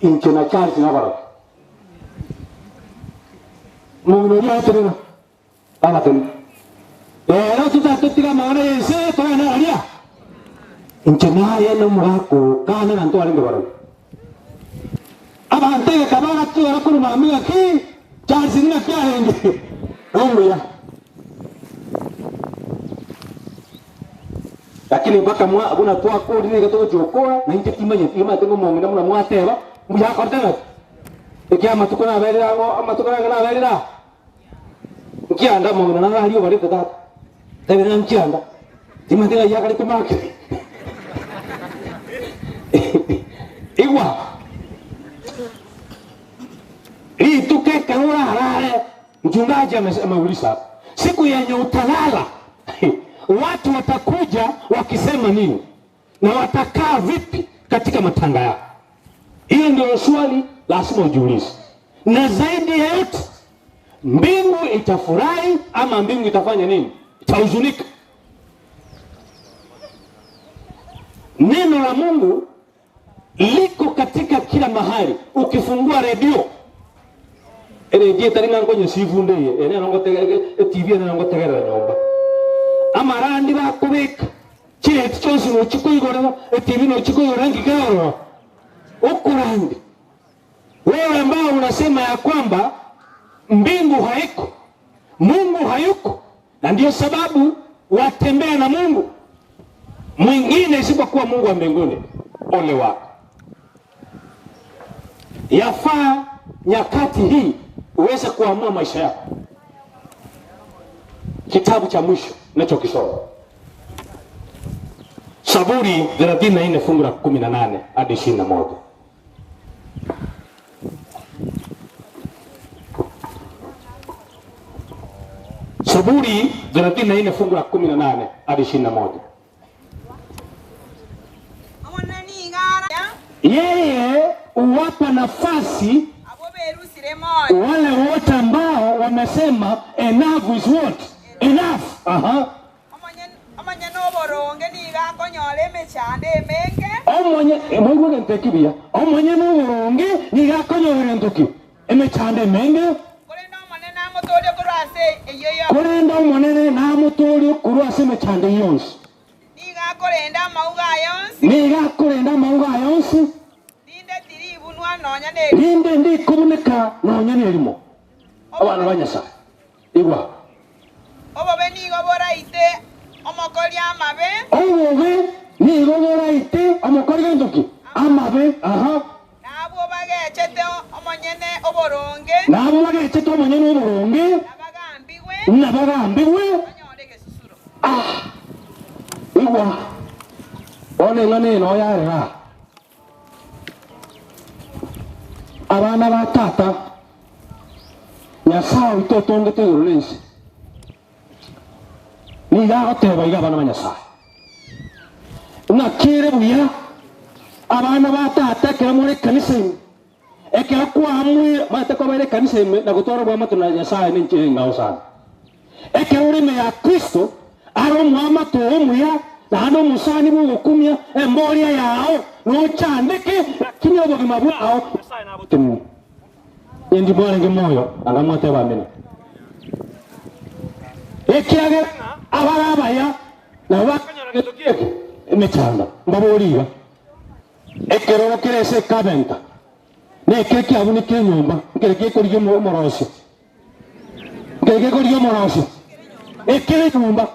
Inche na Charles nabaroki. Omong'ina oria agotenena, agatenena. Rero totatotiga amang'ana y'ense togende aria. Inche naye na omogaka oo kane na ntwarenge barabwo. Abanto egeka bagatiora korwa mambia ng'aki Charles ng'aki arenge nomuya. Lakini mpaka mwa buna twakorire iga togochia gokora, na inche timanyeti, iga maete ng'a omong'ina buna mwateba, mbuya akorete ng'aki? Ekiagera amatuko naberire ang'o, amatuko nange naberire aa? Nkianda omong'ina naro aria obarete tata, tebire ng'a nkianda, timanyeti ng'ai akarete make. Igwa, rituko ekero orarare Mchungaji ameuliza hapa, siku yenye utalala watu watakuja wakisema nini na watakaa vipi katika matanga yako? Hiyo ndio swali lazima ujiulize, na zaidi ya yote, mbingu itafurahi ama mbingu itafanya nini? Itahuzunika. Neno la Mungu liko katika kila mahali. Ukifungua redio eredio etari ng'a nkonyesifunde eye ere nero ngotege etibi ere nero ngotegerera nyomba. Amarandi bakobeka chireti chionsi nochi koigorera etibi nochi koigorera nki kere ororo okorandi. Wewe ambao unasema ya kwamba mbingu haiko, Mungu hayuko, na ndio sababu watembea na Mungu mwingine isipokuwa Mungu wa mbinguni, ole wako. Yafaa nyakati hii uweze kuamua maisha yako. Kitabu cha mwisho nachokisoma Zaburi 34 fungu la 18 hadi 21. Zaburi 34 fungu la 18 hadi 21. Yeye huwapa nafasi wale wote ambao wamesema enough is what? Enough. Aha. Omonyene oboronge nigo akonyora emechando emenge. Omonye moigwe egento eki buya. Omonyene oboronge nigo akonyora egento ki? Emechando emenge. Korende Omonene namotoorie korwa ase eyio yonsi. Korende Omonene ase emechando eyio yonsi. Nigo akorenda amauga aye onsi. Nigo akorenda amauga aye onsi. Rinde tiribunwa nonya nerimo. Rinde ndikobuneka nonya nerimo. Abana ba Nyasae, igwa. Obobe nigo boraite omokori amabe. Obobe nigo boraite omokori gento ki? Amabe. Aha. Na abwo bagechete omonyene oboronge. Na abwo bagechete omonyene oboronge. Nabagambigwe. Ah! Igwa, bono eng'ana eye noo yarera aa. Abana ba tata, Nyasae oito otongete igoro na ense, nigo agoteba iga abana ba Nyasae, Ng'aki ere buya abana ba tata ekero more ekanisa ime, ekero kwaamwire, omanyete kobaire ekanisa ime na gotwara oboamate na Nyasae nenchera eng'ao sana. Ekero ore ime ya Kristo, are omoamate oo omuya, naende omosani bw'ogokumia emboria yao, nochandeke, lakini obogima bwao Nyasae nabotenenie. Indi mwarenge moyo, anga mwateba amina. Ekiagera ng'a abare abaya nabo bakonyora gento ki eke? Emechando. Mbaborie iga, ekerogo kere ase ekabenta, na ekere kiabunekire enyomba, nkere gekorigia omorosia? Nkere gekorigia omorosia? Ekere enyomba.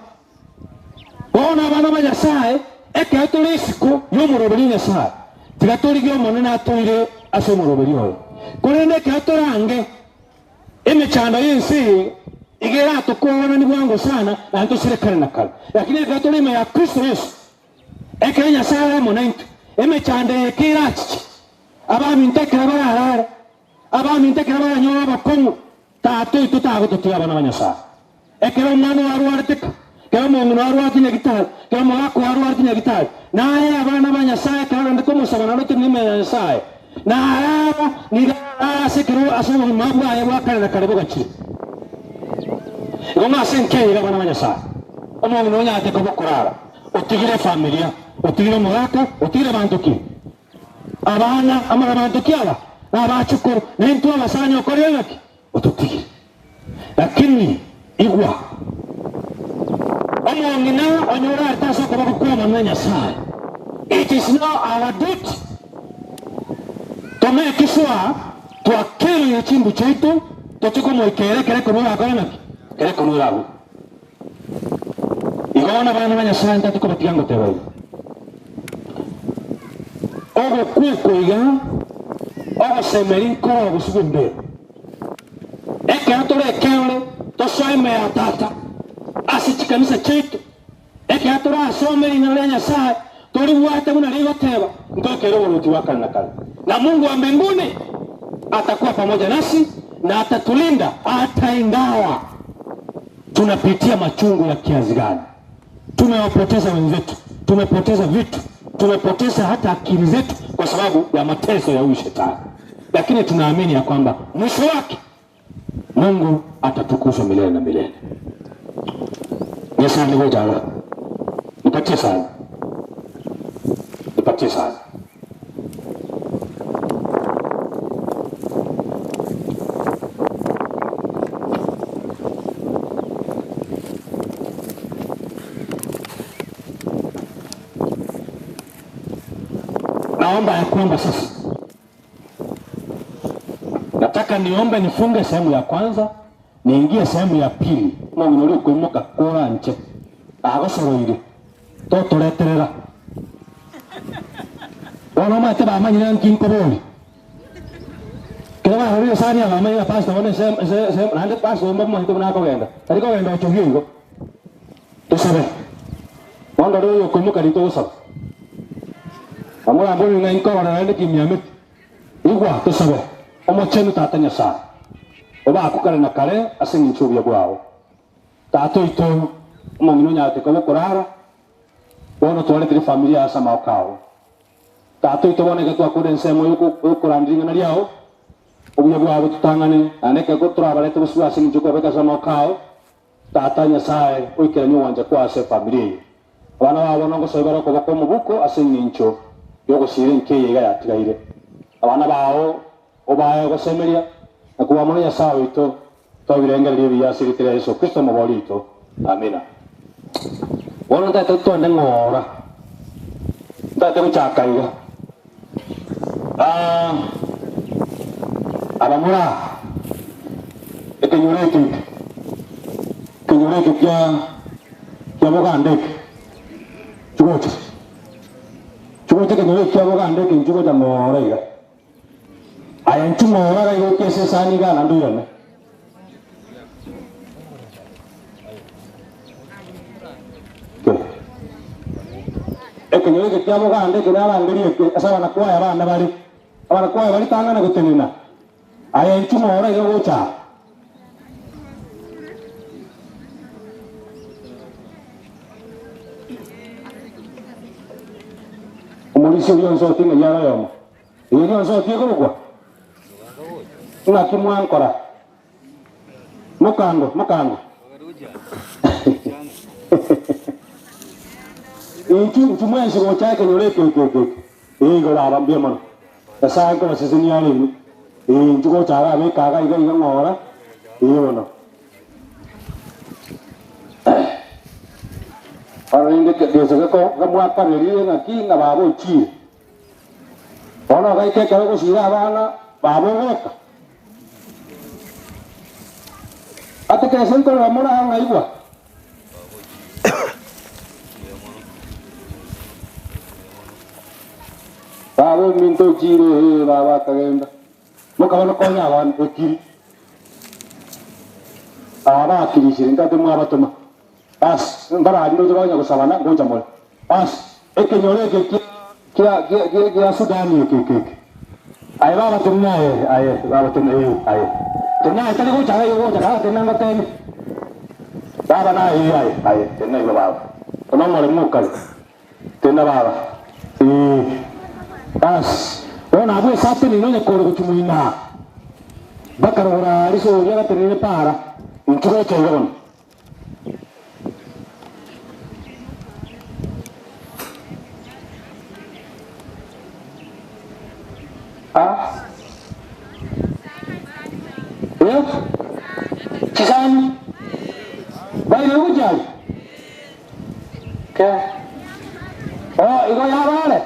Bono abana ba Nyasae, ekero tore isiko y'omoroberio o Nyasae, tiga torigie Omonene atoire ase omoroberio oye. Korende ekero torange emechando y'ense eye, iga eratokoanani bwango sana, naende tosire kare na kare. Lakini ekero tore ime ya Kristo Yeso, ekero Nyasae are amo naintwe, emechando eye kerachiche, abaminto ekero bararare, Abaminto ekero baranyore obokong'u, Tata oito tagototiga abana ba Nyasae. Ekero omwana oo arwarete ka, ekero omong'ina oo arwarete nyagitari, ekero omogaka oo arwarete nyagitari, naye abana ba Nyasae ekero orende komosaba naende otenene ime ya Nyasae, narara nigo ararare ase ekerogo ase obogima bwaye bwa kare na kare bogachire. Igo ng'a ase enka eye iga abana ba Nyasae, omong'ina onyarete koba okorara, otigire efamilia, otigire omogaka, otigire banto ki? Abana amo nabanto ki aba? Nabachukuru, na intwe abasani okorire ng'aki? Ototigire. Lakini igwa, omong'ina onye orarete ase okoboko kw'Omonene Nyasae, it is now our duty to make sure twakereire chimbu chiaito toche komoikera ekero ekonwa orakore ng'aki? Ekero ekonwa eragwe. Igo bono abana ba Nyasae ntati kobatiga ngoteba iga, Ogokwa oko iga ogosemeria nkore obosio bw'embeo. Ekero tore ekeore tosoe ime ya Tata ase chikanisa chiaito, ekero torasome ring'ana ria Nyasae toribwate buna rigoteba, ntoikere oboruoti bwa kare na kare. Na Mungu wa mbinguni atakuwa pamoja nasi na atatulinda hata ingawa tunapitia machungu ya kiasi gani. Tumewapoteza wenzetu, tumepoteza vitu, tumepoteza hata akili zetu kwa sababu ya mateso ya huyu shetani, lakini tunaamini ya kwamba mwisho wake Mungu atatukuzwa milele na milele. Nyasaye nigocha nipatie sana, nipatie sana. Naomba ya kwamba sasa nataka niombe nifunge sehemu ya kwanza niingie sehemu ya pili omong'ina oria okoimoka koranche agosoroire totoreterera bono omanyete bamanyire nki nkoboria kero barorire esani aba bamanyire pastor bono ese ese ese naende pastor mbamanyete buna akogenda tari kogenda ochogia igo tosabe bono ndore oyo okoimoka rito ogosaba Amorambore ng'a inkorora naende kimiameti. Igwa, tosabe, Omochenu Tata Nyasae, obakwe kare na kare ase engencho y'obuya bwao. Tata oito, omong'ina onyarete koba okorara, bono twaretire efamiri yaye ase amaboko ao. Tata oito, bono ekero twakure ensemo y'okorandia ring'ana riao, obuya bwao bototang'ane, naende ekero torabarete bosio ase engencho y'okobabeka ase amaboko ao, Tata Nyasae, oikeranie ogwancha kwao ase efamiri eye. Abana babo bono ngosoe bare okoboko omobuko ase engencho y'ogosiira enka eye iga yatigaire. Abana bao obae ogosemeria, na kobua mono Nyasae oito, tobirengererie ebiya ase erieta ria Yeso Kristo Omobori oito. Amina. Bono ntagete totwende ng'ora, ntagete gochaka iga. Ah, abamura, ekenyoro eke eke, ekenyoro eke kia kia boganda eke, chigocha, chigocha ekenyoro eke kia boganda eke nchigocha ng'ora iga. Aye inchuo ng'ora iga igokia ase esani iga naende oirane. Ekenyoro eke kia boganda eke narangerie eke ase abanakwaya bane bare, abanakwaya baria tang'ana gotenena. Aye inchuo ng'ora iga gocha aa. Omorisia oria onsi oting'ai are oyomo. Eye nionsi otiegorokwa? Ng'aki mwankora? Mokango, mokango. Inchu, inchu mwensi gocha ekenyoro eke eke eke eke. Ee igo baba, mbuya mono. Nyasae nkobasesenia are inwe. Ee, inchu gocha iga abeka iga iga iga ng'ora. Ee bono. Bono rende ekegeso geko gemwakaberire ng'aki ng'a baba ochiire. Bono ogaika ekero ogosiira abana babo ogoka. Ate kese nkorora more aa ng'aigwa. Baba ominto ochiire ee baba akagenda. Mokaba nokonya abana ekiri. Aba bakirisire ntate mwabatoma. Bas, mbarari ndoche bakonya gosabana ngocha more. Bas, ekenyoro eke kia kia gia gia gia Sudani eke eke eke. Aye baba tenena aye aye baba tenena ee aye. Tenena aye tari gocha iga igo gocha kaka tenena ngotebie. Baba naye ee aye aye tenena igo baba. Ona omoremu okare. Tenena baba ee. Bas, bono abwo ase ateneine onye kore gochia moino aa. Bakarora risorio agatenene para, inchuo gocha iga bono. Ah. Eh? Chisani? Baire gochia Ke? Oh, igo yabare?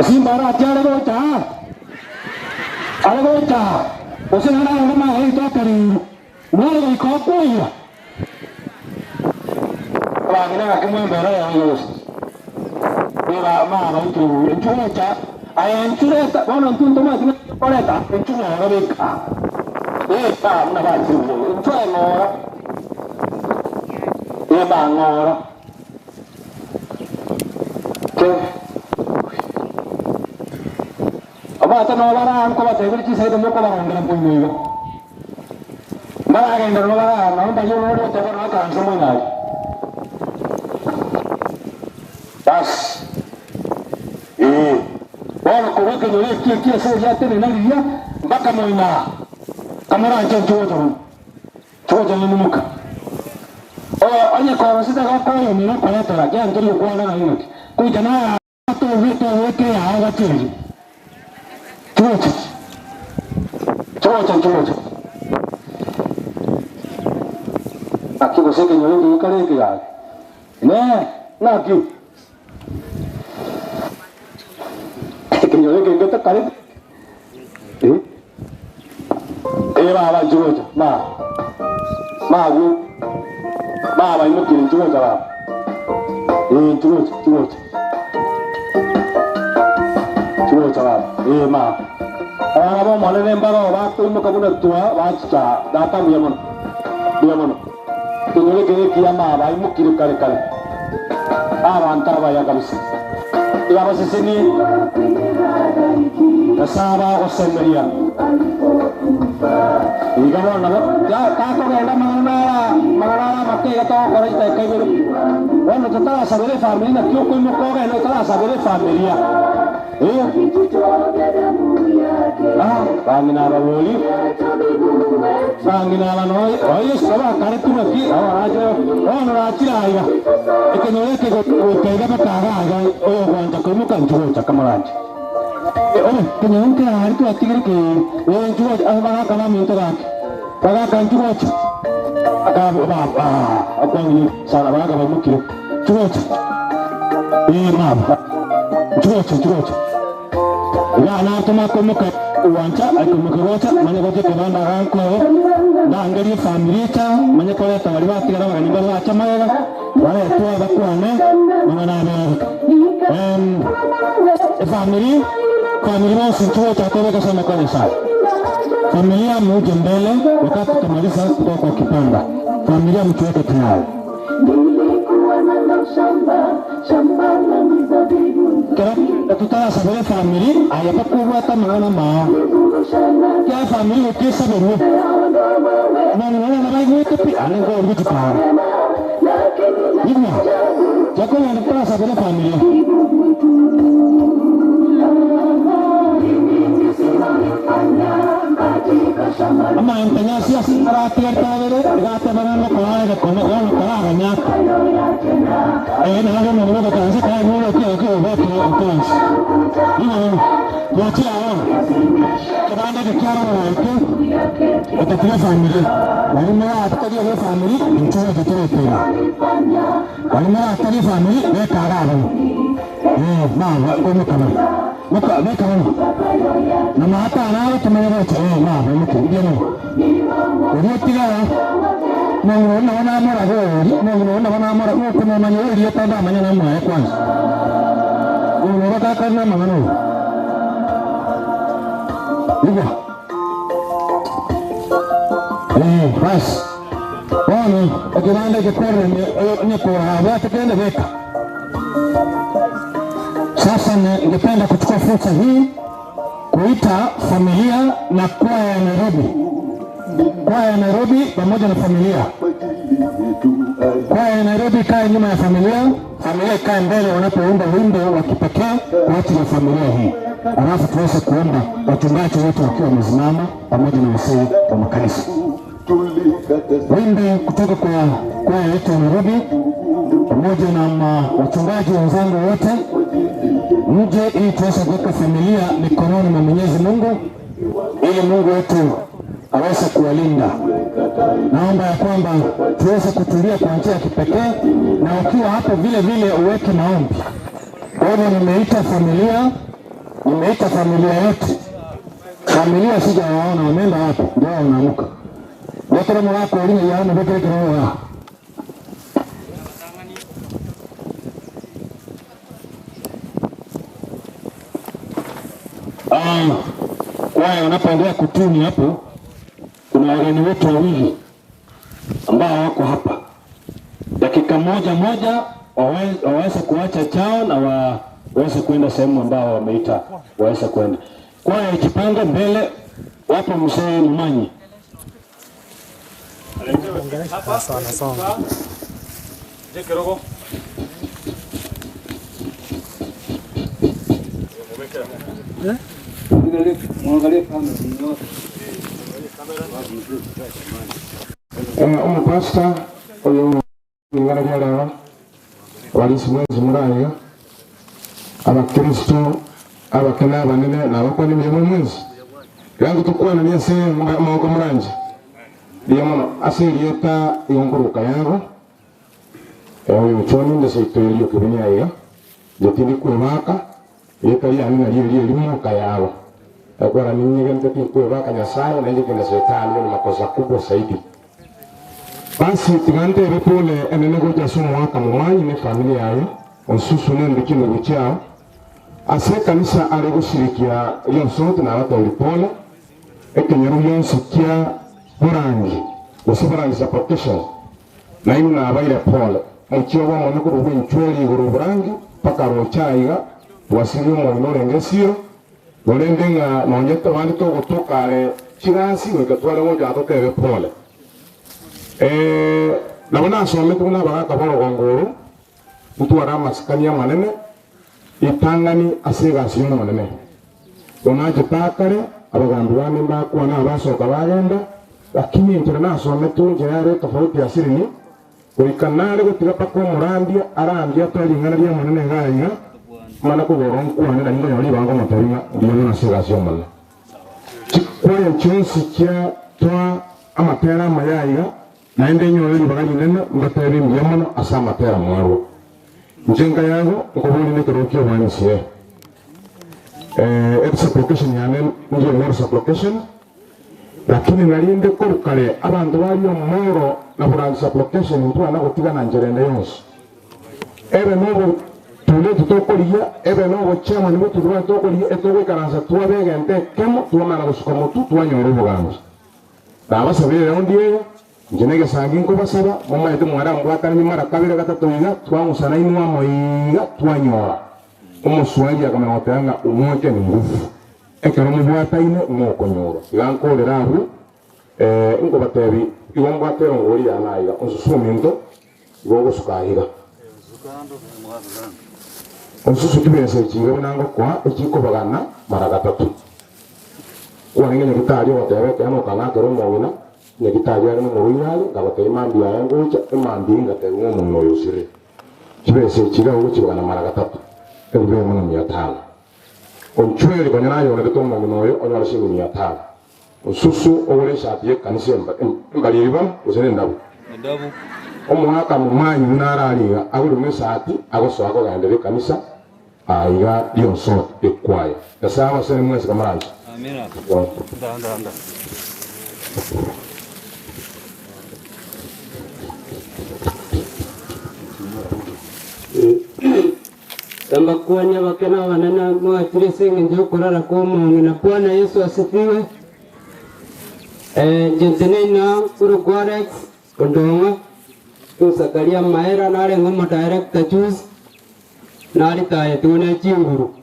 Simba arache are gocha aa, are gocha aa, gose naende arore magega yaito akariirwe, nare goika okoira. Abang'ina ng'aki mwembera oyomo iga gose? Nigo mabaikire buya, inchuo gocha, aye inchuo reta, bono intwe ntomanyeti ng'aki okoreta, inchuo ng'ora beka aa, beka aa buna bachire buya iga, inchuo aye ng'ora, ema ng'ora. Ke. Omanyete noo baraa nkobateberia chinsaito mokobarongera mpoimo iga. Mbaragende noo baraa noo mbaria noo goteba noo ekaranse moino aria. Bas. Ee. Bono korwa ekenyoro ekio ekia ase eria atenena riria mpaka moino aa. Kamoranche inchuo gocha bono. Togocha nimoka. Onye korosete gokoyomera okoretera, gento rigokwana na ing'aki. Goika naya togwete ogwete yao gacheria. Togocha. Togocha togocha. Naki gose ekenyoro eke gekare ekegare. Inee! Naki? Ekenyoro eke ngetokare. Eh? Ee baba inche gocha, ma magwe, ma baimokire inche gocha baba. Ee inche gocha, inche gocha. Inche gocha baba. Ee ma. Abana b'Omonene mbaroo bakoimoka buna twa bachicha aa. Tata mbuya mono. Mbuya mono. Ekenyoro eke nekiya ma baimokire kare kare. Abanto abaya kabisa. Iga abasesenie. Nyasae abagosemeria. Iga bono nabo takogenda amang'ana nara amang'ana ara amake iga togokora chidakika ibere. Bono totarasabera efamiri naki okoimoka ogende otarasabera efamilia. Eh. Ah, bang'ina aba bori. Bang'ina aba noyo oyo abakaretwe naki bono nachire aiga. Ekenyoro eke goika iga bakaga aiga oyogwancha koimoka inchuo gocha kamoranche. Oye, kenyoro nkere aria twatigire ki, ee inchuo gocha abagaka baminto gaki. Bagaka nchigocha. Aka ba ba akwangi sana bagaka baimokire. Nchigocha. Eh mama. Nchigocha nchigocha. Iga natoma komoka wancha akomoka gocha manye gocha kebanda gankoe ndangerie family echa manye koreta bari batigara abageni mbare bacha magega baretwe bakwane mang'ana abere. Em efamily family bonsi nchigocha tobeke ase amako a Nyasaye. Familia muje mbele wakati tutamaliza kutoka kwa kipanda. Familia mtuweke tayari. Kero totarasabera efamiri, aye bakobwata amang'ana amao. Ekiagera efamiri goika esaberwe, omong'ina oria nabaigwete pi, aye nkorwa chipara. Igwa, tiakogenda totarasabera efamiri. Amaente nyasi ase aratigarete abere, iga atebana nokorara egekone, bono koraganyaka. Ee, naende omong'ina ogokaransa ekero aigure okiagera ki'obobe okoransa. Nigo bono, twachire aa bono, ekebanda eke kiarora goike, otatiga efamiri. Baria moratari ebe efamiri, inche gocha toretera. Baria moratari efamiri, beka iga bono. Ee, mama, koimoka bono. Moka, beka bono. Na maata naro tomanye gocha, ee, mama, imoka, mbuya mono. Oria otigara, Omong'ina oria nabo namorabe oria, omong'ina oria nabo namora, gokomomanya erieta ndamanye namoe kwanza. Omong'ina oria takare namang'ana oyo. Igwa. Ee, basi. Bono, ekebanda eke kwarire onye korabwate kende beka. Sasa ningependa kuchukua fursa hii kuita familia na kwaya ya Nairobi, kwaya ya Nairobi pamoja na familia. Kwaya ya Nairobi ikae nyuma ya familia, familia ikae mbele wanapoimba wimbo wa kipekee kwa ajili ya familia hii, alafu tuweze kuomba wachungaji wote wakiwa wamesimama pamoja na wazee wa makanisa. Wimbo kutoka kwa kwaya yetu ya Nairobi pamoja na wachungaji wenzangu wote, mje ili tuweze kuweka familia mikononi mwa Mwenyezi Mungu ili Mungu wetu aweze kuwalinda. Naomba ya kwamba tuweze kutulia kwa njia ya kipekee, na ukiwa hapo vile vile uweke maombi. Kwa hivyo nimeita familia, nimeita familia yote. Familia sijawaona, wameenda wapi? Ndio wanaamka. Lekera mwako ulinye yaona bekere kiroho. Ah, kwaya wanapoendelea kutuni hapo, kuna wageni wetu wawili ambao wako hapa, dakika moja moja waweze kuacha chao na waweze kuenda sehemu ambao wameita waweze kuenda. Kwaya ijipange mbele, wapo mzee Mumanyi. Omopastor oyo ring'ana ria rero, abarisia mwensi more aiga, abakristo abake na abanene na abakwane mbuya more mwensi. Iga tokwanani ase amaboko moranche mbuya mono ase erieta ri'onkoroka yabo, oyo ochoni inde seito erio kebeni aiga, inche tindi kwebaka, erieta riane nario erio erimo nka yabo. Ekero ninyegente tinkwebaka Nyasaye, nainche kende Shetani, hiyo ni makosa kubwa zaidi. Basi tiga ntebe pole enene gocha ase omoaka momanyi ne efamiri yaye, onsusu ne embikino gochia ao. Ase ekanisa are goshirikia rionsote nabatebirie pole, ekenyoro gionsi kia Borangi gose Borangi Sub-Location, nainwe nabaire pole. Mochie obe omonene korwa bw'enchweri igoro Borangi mpaka roche aiga, twasirie omong'ina orenge esiro, korende ng'a nonye tobande togotoka are chigasi goika tware gocha totebe pole. Ee, nabo nasomete buna abagaaka b'orogongo oro, ntware amasikani amanene, ritang'ani ase egasi y'Omonene. Bono nachete akare, abagambi bande mbakwana abasoka bagenda, lakini enchera nasometwe enchera yare etofauti ase riria, goika nare gotiga mpaka omorandia arandie atoe ring'ana ri'Omonene iga iga, mane kobora nkwane nari nkonyora ribaga nkomotebia ng'a mbuya mono ase egasi y'Omonene. Chikwaya chionsi chia twa. amatera amaya aiga, naende nyore ribaga rinene mbateebie mbuya mono ase amatera mwarwa. Inche nkayago nkoboria nekerogo ki'obwanchie. Eh, supplication yane ndiyo omoro supplication, lakini narinde korwa kare abanto baria omoro na borangi supplication ntwana gotigana nchera ende yonsi. Ebe nobo tuletu tokorigia, ebe nobo chairman bw'etundubari tokorigia, etogoikaransa twabe egento ekemo twamana gosuka motwe twanyora obogambi. Nabasabire eraundi eye, inche negesangi nkobasaba, momaete mwarambwatananie mara kabere gatato iga, twang'usana inwe amo iga twanyora. Omoswahili akamanya goteba ng'a umoja ni nguvu. Ekero mobwataine mokonyorwa. Iga nkorera abwo, eh, nkobatebi igo mbwate erongori yane aiga, onsusu ominto, igo ogosuka aiga. Onsusu chibesa echi iga buna ngokoa echikobagana mara gatato. Kwarenge nyagitari ogoteba ekeene okang'akera omong'ina, nyagitari are nomorwaire are, nkagotebia mambia aye ngocha, emambia eyio ngatebia ng'a omong'ina oyo osirire. Chibesa echi iga ogochibagana mara gatato, elifu eyemo na mia tano. Onchweri konya nayonerete omong'ina oyo onyore shilingi mia tano. Onsusu ogore eshati y'ekanisa emba embariri bono gose nendabu. Omogaka momanyi buna arare iga agorerwe esati agosoa kogenderera ekanisa aiga rionso ekwaya. Nyasae abasene mwensi kamoranche. Mbakuanie abake na abanene mwachire ase engencho y'okorara kw'omong'ina. Bwana Yeso asifiwe. Inche nteneine aa nkorokwa Alex Ondong'a, Osakaria Amaera, narenge omodirector juzi, naritayetigwe ne chinguru.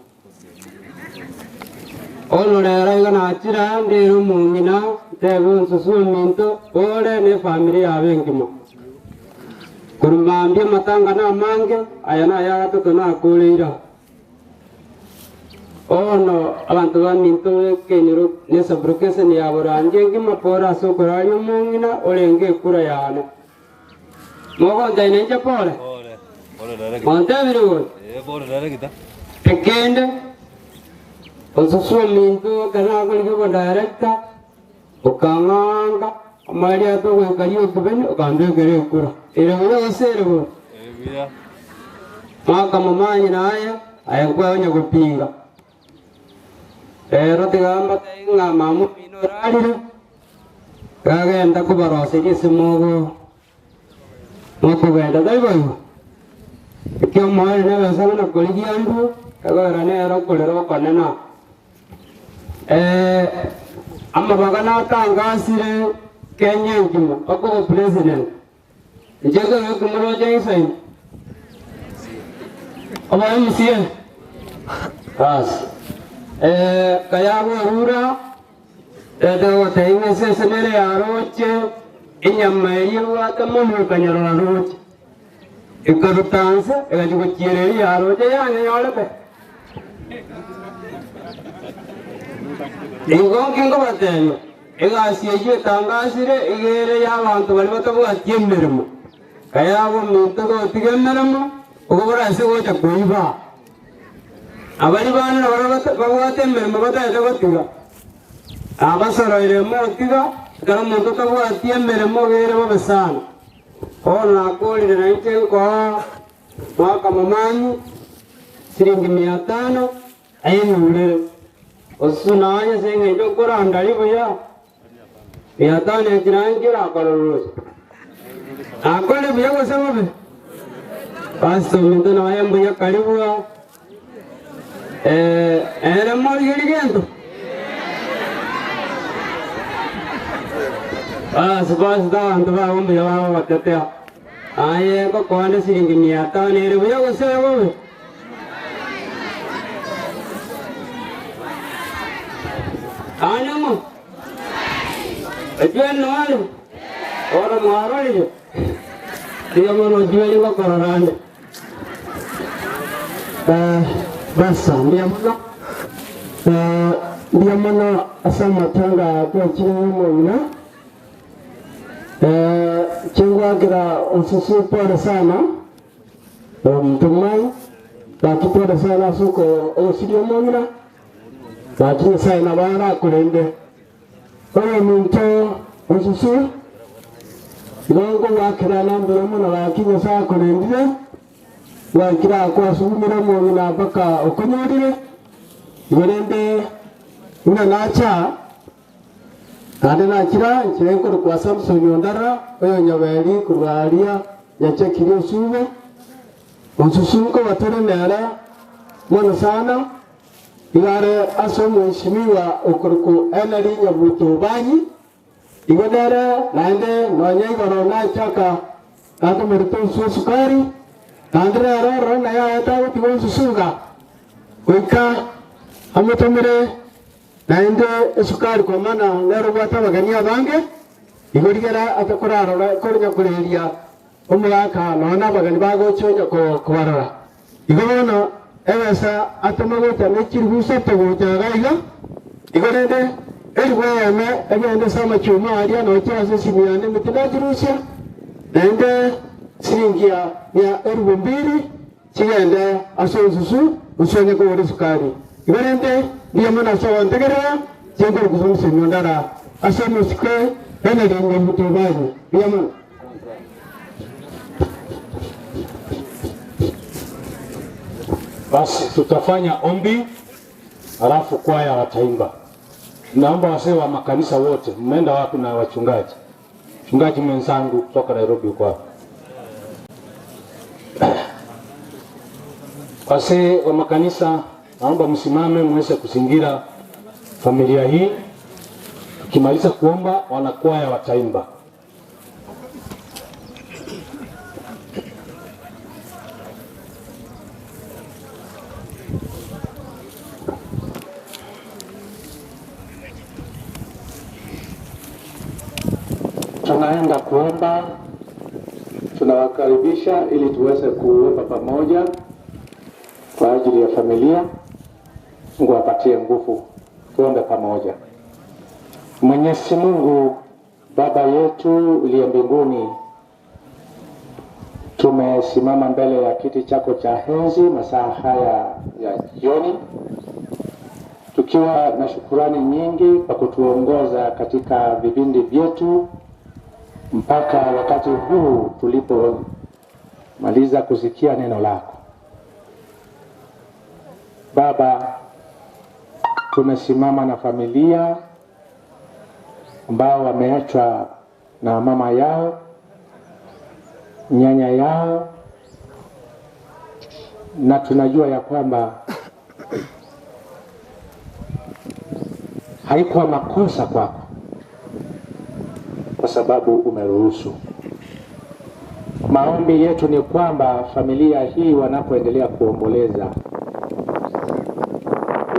Bono rero iga nachire aa ndere omong'ina, ntebe onsusu ominto, ore ne efamiri yabo engima. Korwa mambia amatanga namange, aya naye agatato nakoreire aa. Bono abanto baminto b'ekenyoro na esaburokeseni ya borangi engima pore ase okoraria omong'ina orenge ekura yane. Mogontebia nainche pore? Montebire gose? Ekende, osusu ominto ekero nakorigia obodirector, okang'anga, amaria atogoika ri'okobeni okambekera ekura. Ere buya gose ere bobe? Mwaka momanyi naye, aye nkweonya gopinga. Rero tiga mbatebie ng'a mama omino orarire, gagenda kobaroseria ase mogo mokogenda, tari boigo? Ekio omoerio nebesa buna korigia ndwo, egoera nere okorera okonene aa. Amabaga natangasire Kenya engima mpaka obopresident. Inche ekero ekemorocha insaini, oba MCA, bas kayagorura reta gotebia ng'a esese nere yaroche enyama eria ebwate monwe ekanyerora roche, ekaruta nse egachia gochiera eria yaroche yanyenyorete. Igo nki nkobatebia? Egasi eyio etangasire iga ere y'abanto baria batabwati emeremo. Kayaba ominto gotiga emeremo, okobora ase gocha koiba. Abaria bande nabaria babwate emeremo batagete gotiga, nabasoroire motiga, ekero omonto otabwati emeremo iga ere bobe sana. Bono nakorire nainche nkoa mwaka momanyi siringi mia tano, Ainurire, osusu naye ase engencho okorandaria buya, mia tano echira inki orakore roche? Nakore buya gose bobe? Pastor ominto naye mbuya karibu aa. Ere morigerie gento? Basi pastor abanto bago mbuya bagogotetea. Aye ngokoande siringi mia tano ere buya gose bobe? Anemo, echwe noare, oro mwarorire, tiga mono ochweri gokorora ande. Basa, mbuya mono, mbuya mono ase amatanga twachire y'omong'ina. Chingwakera osusu pole sana. Omonto gaki pole sana ase ogosiria omong'ina, gaki Nyasae nabo arakorende. Oyominto. Osusu, igo nkogwakera na mbuya mono gaki Nyasae akorendire, gwakire akwasugumire omong'ina mpaka okonyorire, igo rende buna nacha, naende nachira inche nkorokwa Samson Ondara, oyo Nyaberi korwa aria Nyachekiri Osube, Osusu nkoba tore nere mono sana, Igo are ase omweshimiwa okorokwa Henry Nyabuto Obanyi, igo nere naende nonya igoro nachaka natomerete onsusu esukari, naende rero ororo naye aye tagotiga onsusu iga, goika amotomere naende esukari kwa maana nere obwate abageni abange, igo rigera atakorarora korenya koreria omogaka nonya na abageni bagocha onya kobarora. Igo bono ebesa atoma gocha ne chilifu isato gocha iga iga, igo rende elifu eyemo egende ase amachuma aria noche ase esimi yane emete nachirusia, naende siringi ya elifu mbili chigende ase onsusu onsonye kogora esukari. Igo rende mbuya mono ase ogontegerera, inche nkorokwa Samson Ondara ase omosike Henry Nyabuto Obanyi. Mbuya mono. Basi tutafanya ombi, halafu kwaya wataimba. Naomba wazee wa makanisa wote, mmeenda wapi na wachungaji? Mchungaji mwenzangu kutoka Nairobi uko wapi? Wazee wa makanisa, naomba msimame muweze kuzingira familia hii. Tukimaliza kuomba, wanakwaya wataimba. Tunaenda kuomba, tunawakaribisha ili tuweze kuomba pamoja kwa ajili ya familia. Mungu apatie nguvu, tuombe pamoja. Mwenyezi Mungu Baba yetu uliye mbinguni, tumesimama mbele ya kiti chako cha enzi masaa haya ya jioni tukiwa na shukurani nyingi kwa kutuongoza katika vipindi vyetu mpaka wakati huu tulipomaliza kusikia neno lako. Baba, tumesimama na familia ambao wameachwa na mama yao, nyanya yao, na tunajua ya kwamba haikuwa makosa kwako, kwa sababu umeruhusu. Maombi yetu ni kwamba familia hii wanapoendelea kuomboleza,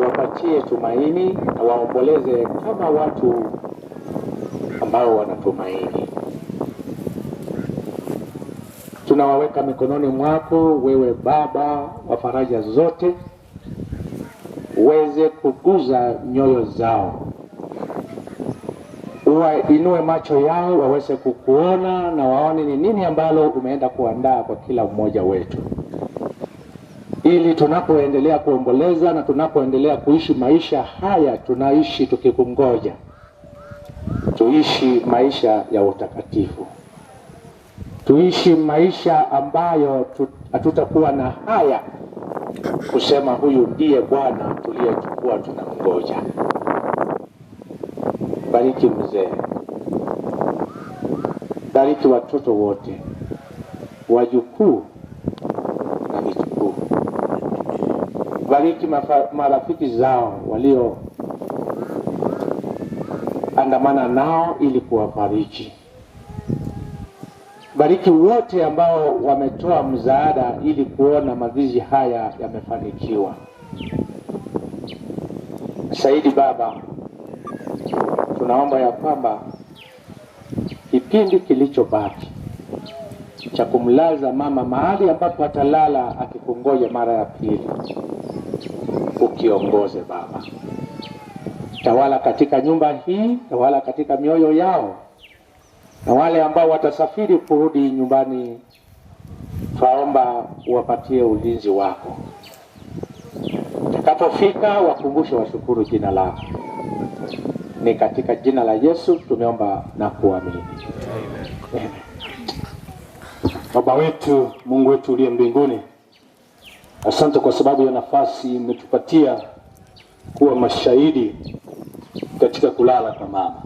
wapatie tumaini na waomboleze kama watu ambao wanatumaini. Tunawaweka mikononi mwako wewe Baba wa faraja zote, uweze kuguza nyoyo zao, uwainue macho yao waweze kukuona na waone ni nini ambalo umeenda kuandaa kwa kila mmoja wetu, ili tunapoendelea kuomboleza na tunapoendelea kuishi maisha haya, tunaishi tukikungoja, tuishi maisha ya utakatifu, tuishi maisha ambayo hatutakuwa na haya kusema huyu ndiye Bwana tuliyekuwa tunamngoja. Bariki mzee, bariki watoto wote, wajukuu na vitukuu, bariki marafiki zao walio andamana nao ili kuwafariji. Bariki wote ambao wametoa msaada ili kuona mazishi haya yamefanikiwa. Saidi Baba, tunaomba ya kwamba kipindi kilichobaki cha kumlaza mama mahali ambapo atalala akikungoja mara ya pili, ukiongoze Baba. Tawala katika nyumba hii, tawala katika mioyo yao, na wale ambao watasafiri kurudi nyumbani, twaomba uwapatie ulinzi wako. Utakapofika wakumbushe washukuru jina lako. Ni katika jina la Yesu tumeomba na kuamini. Amen. Baba wetu, Mungu wetu uliye mbinguni, asante kwa sababu ya nafasi umetupatia kuwa mashahidi katika kulala kwa mama.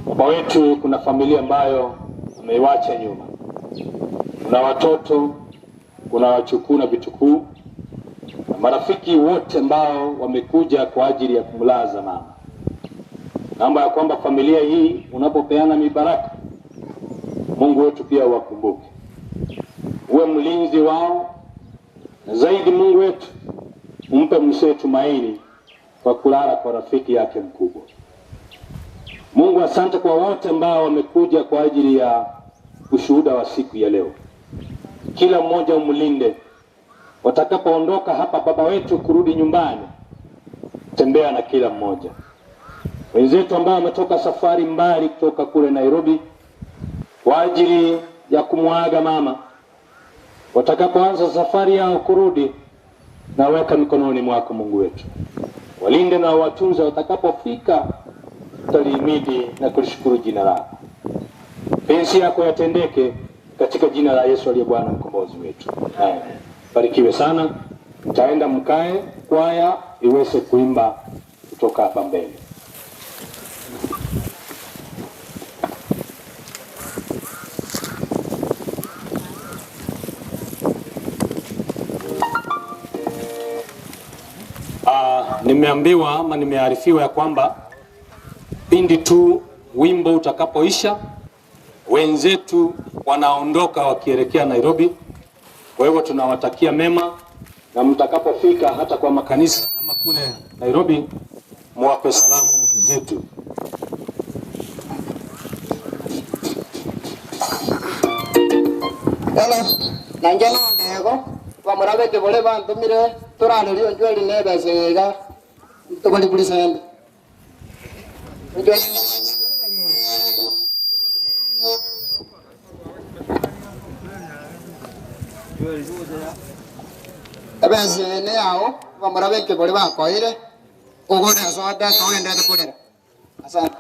Baba wetu, kuna familia ambayo umeiwacha nyuma, kuna watoto, kuna wachukuu na vitukuu na marafiki wote ambao wamekuja kwa ajili ya kumlaza mama. Naomba ya kwamba familia hii unapopeana mibaraka, Mungu wetu pia uwakumbuke, uwe mlinzi wao, na zaidi Mungu wetu umpe mzee tumaini kwa kulala kwa rafiki yake mkubwa. Mungu, asante kwa wote ambao wamekuja kwa ajili ya ushuhuda wa siku ya leo. Kila mmoja umlinde watakapoondoka hapa, Baba wetu, kurudi nyumbani, tembea na kila mmoja. Wenzetu ambao wametoka safari mbali kutoka kule Nairobi kwa ajili ya kumwaga mama, watakapoanza safari yao kurudi, naweka mikononi mwako Mungu wetu, walinde na watunze, watakapofika tutalihimidi na kulishukuru jina lako. Penzi yako yatendeke katika jina la Yesu aliye Bwana mkombozi wetu. Amen. Barikiwe sana, mtaenda mkae, kwaya iweze kuimba kutoka hapa mbele. Nimeambiwa ama nimearifiwa ya kwamba pindi tu wimbo utakapoisha wenzetu wanaondoka wakielekea Nairobi. Kwa hivyo tunawatakia mema, na mtakapofika hata kwa makanisa ama kule Nairobi, mwape salamu zetu. Hello, nanje nondego bamurabete bore bantumire turanerio njweri nebesega tugori buri sende Njweri ebesa ene yao bamurabeke bore bakoire ugure soda kawendete kurira asante.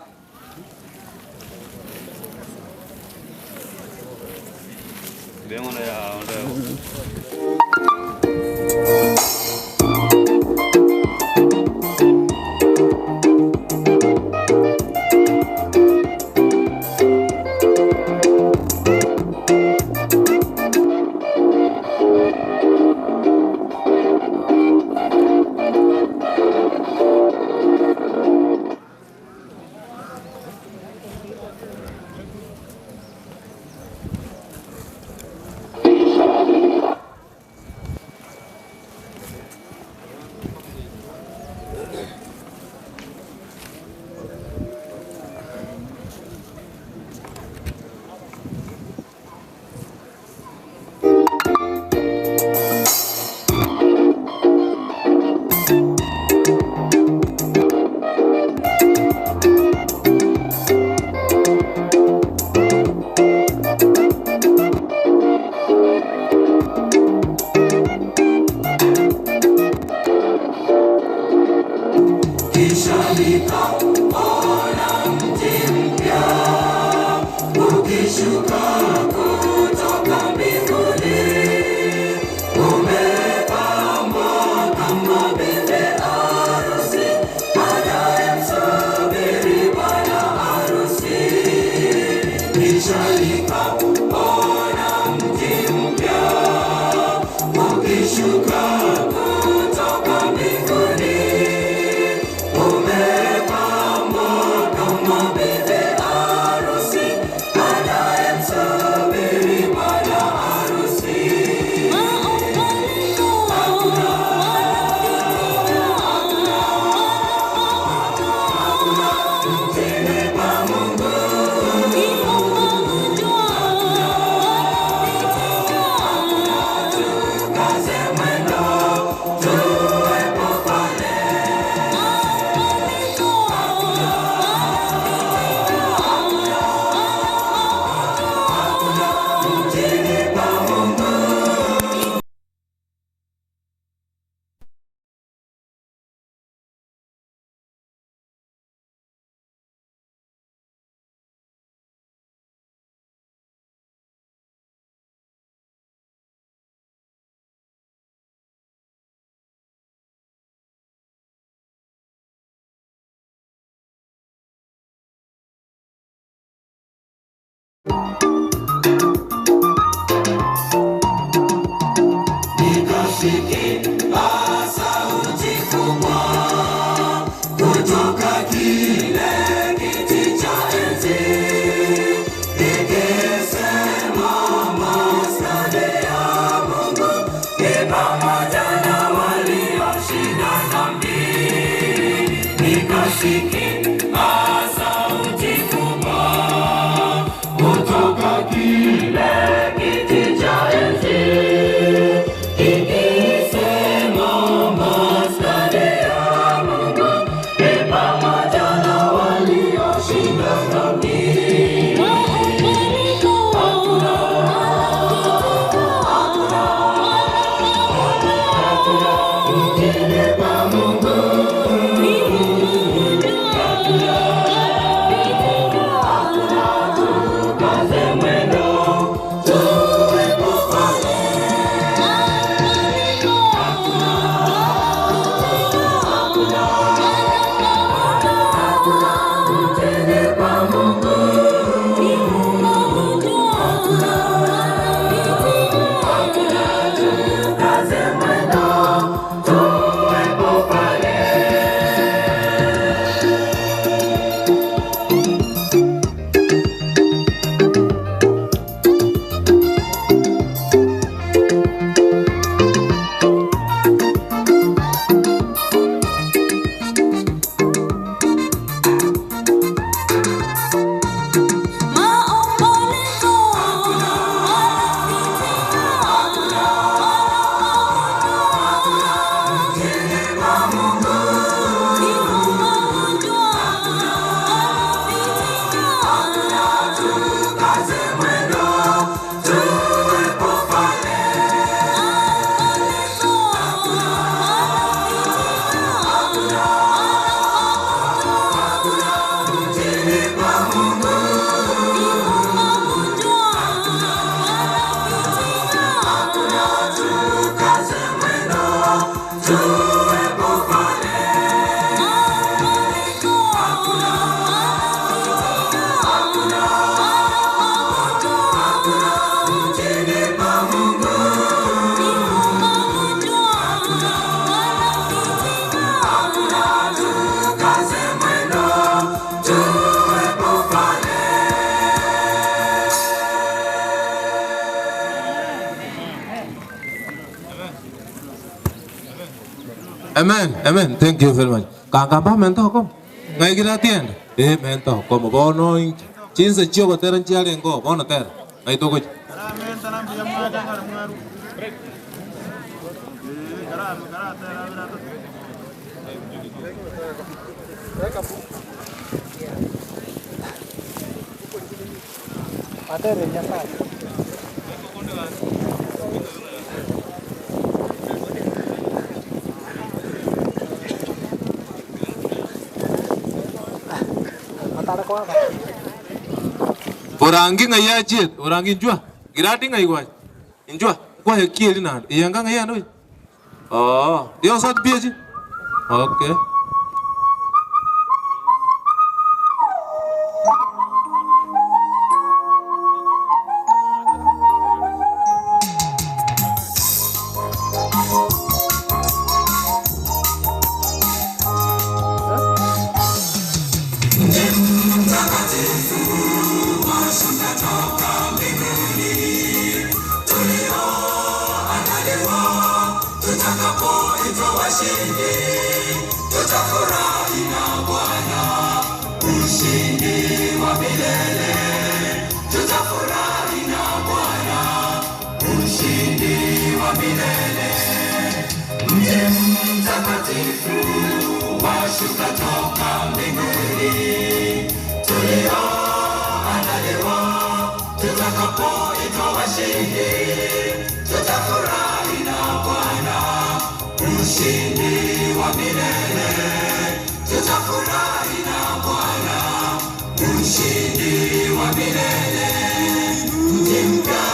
Kisha nikaona mji mpya ukishuka kutoka mbinguni, umepambwa kama bibi harusi anayemsubiri bwana harusi. Kisha nikaona mji mpya ukishuka kutoka mbinguni umepambwa kama bibi harusi anayemsubiri bwana harusi. Mjini pa Mungu. Nikasikia sauti kubwa kutoka kile kiti cha enzi ikisema, maskani ya Mungu ni pamoja na walioshinda dhambi. Nikasikia sauti kubwa kutoka kile kiti cha enzi ikisema, maskani ya Mungu ni pamoja na walioshinda dhambi. Amen. Amen. Thank you very much. Kangamba mento kom. Ngai gira tienda. Eh mento kom bono inch. Chinse chio gotera nchiare ngo bono tera. Ngai toko. Atere Nyasaye. Orangi ngai achiet, orangi njua. Giradi ngai kwa. Njua. Kwa hekieli na. Iyanga ngai ando. Oh, dio sat bieji. Okay. Tutakapoitwa washindi, tutafurahi na Bwana, ushindi wa milele. Tutafurahi na Bwana, ushindi wa milele. Mji mtakatifu washuka toka mbinguni, tulioandaliwa tutakapoitwa washindi, tutafurahi na Bwana, ushindi wa milele. Tutafurahi na Bwana, ushindi wa milele. Mji mpya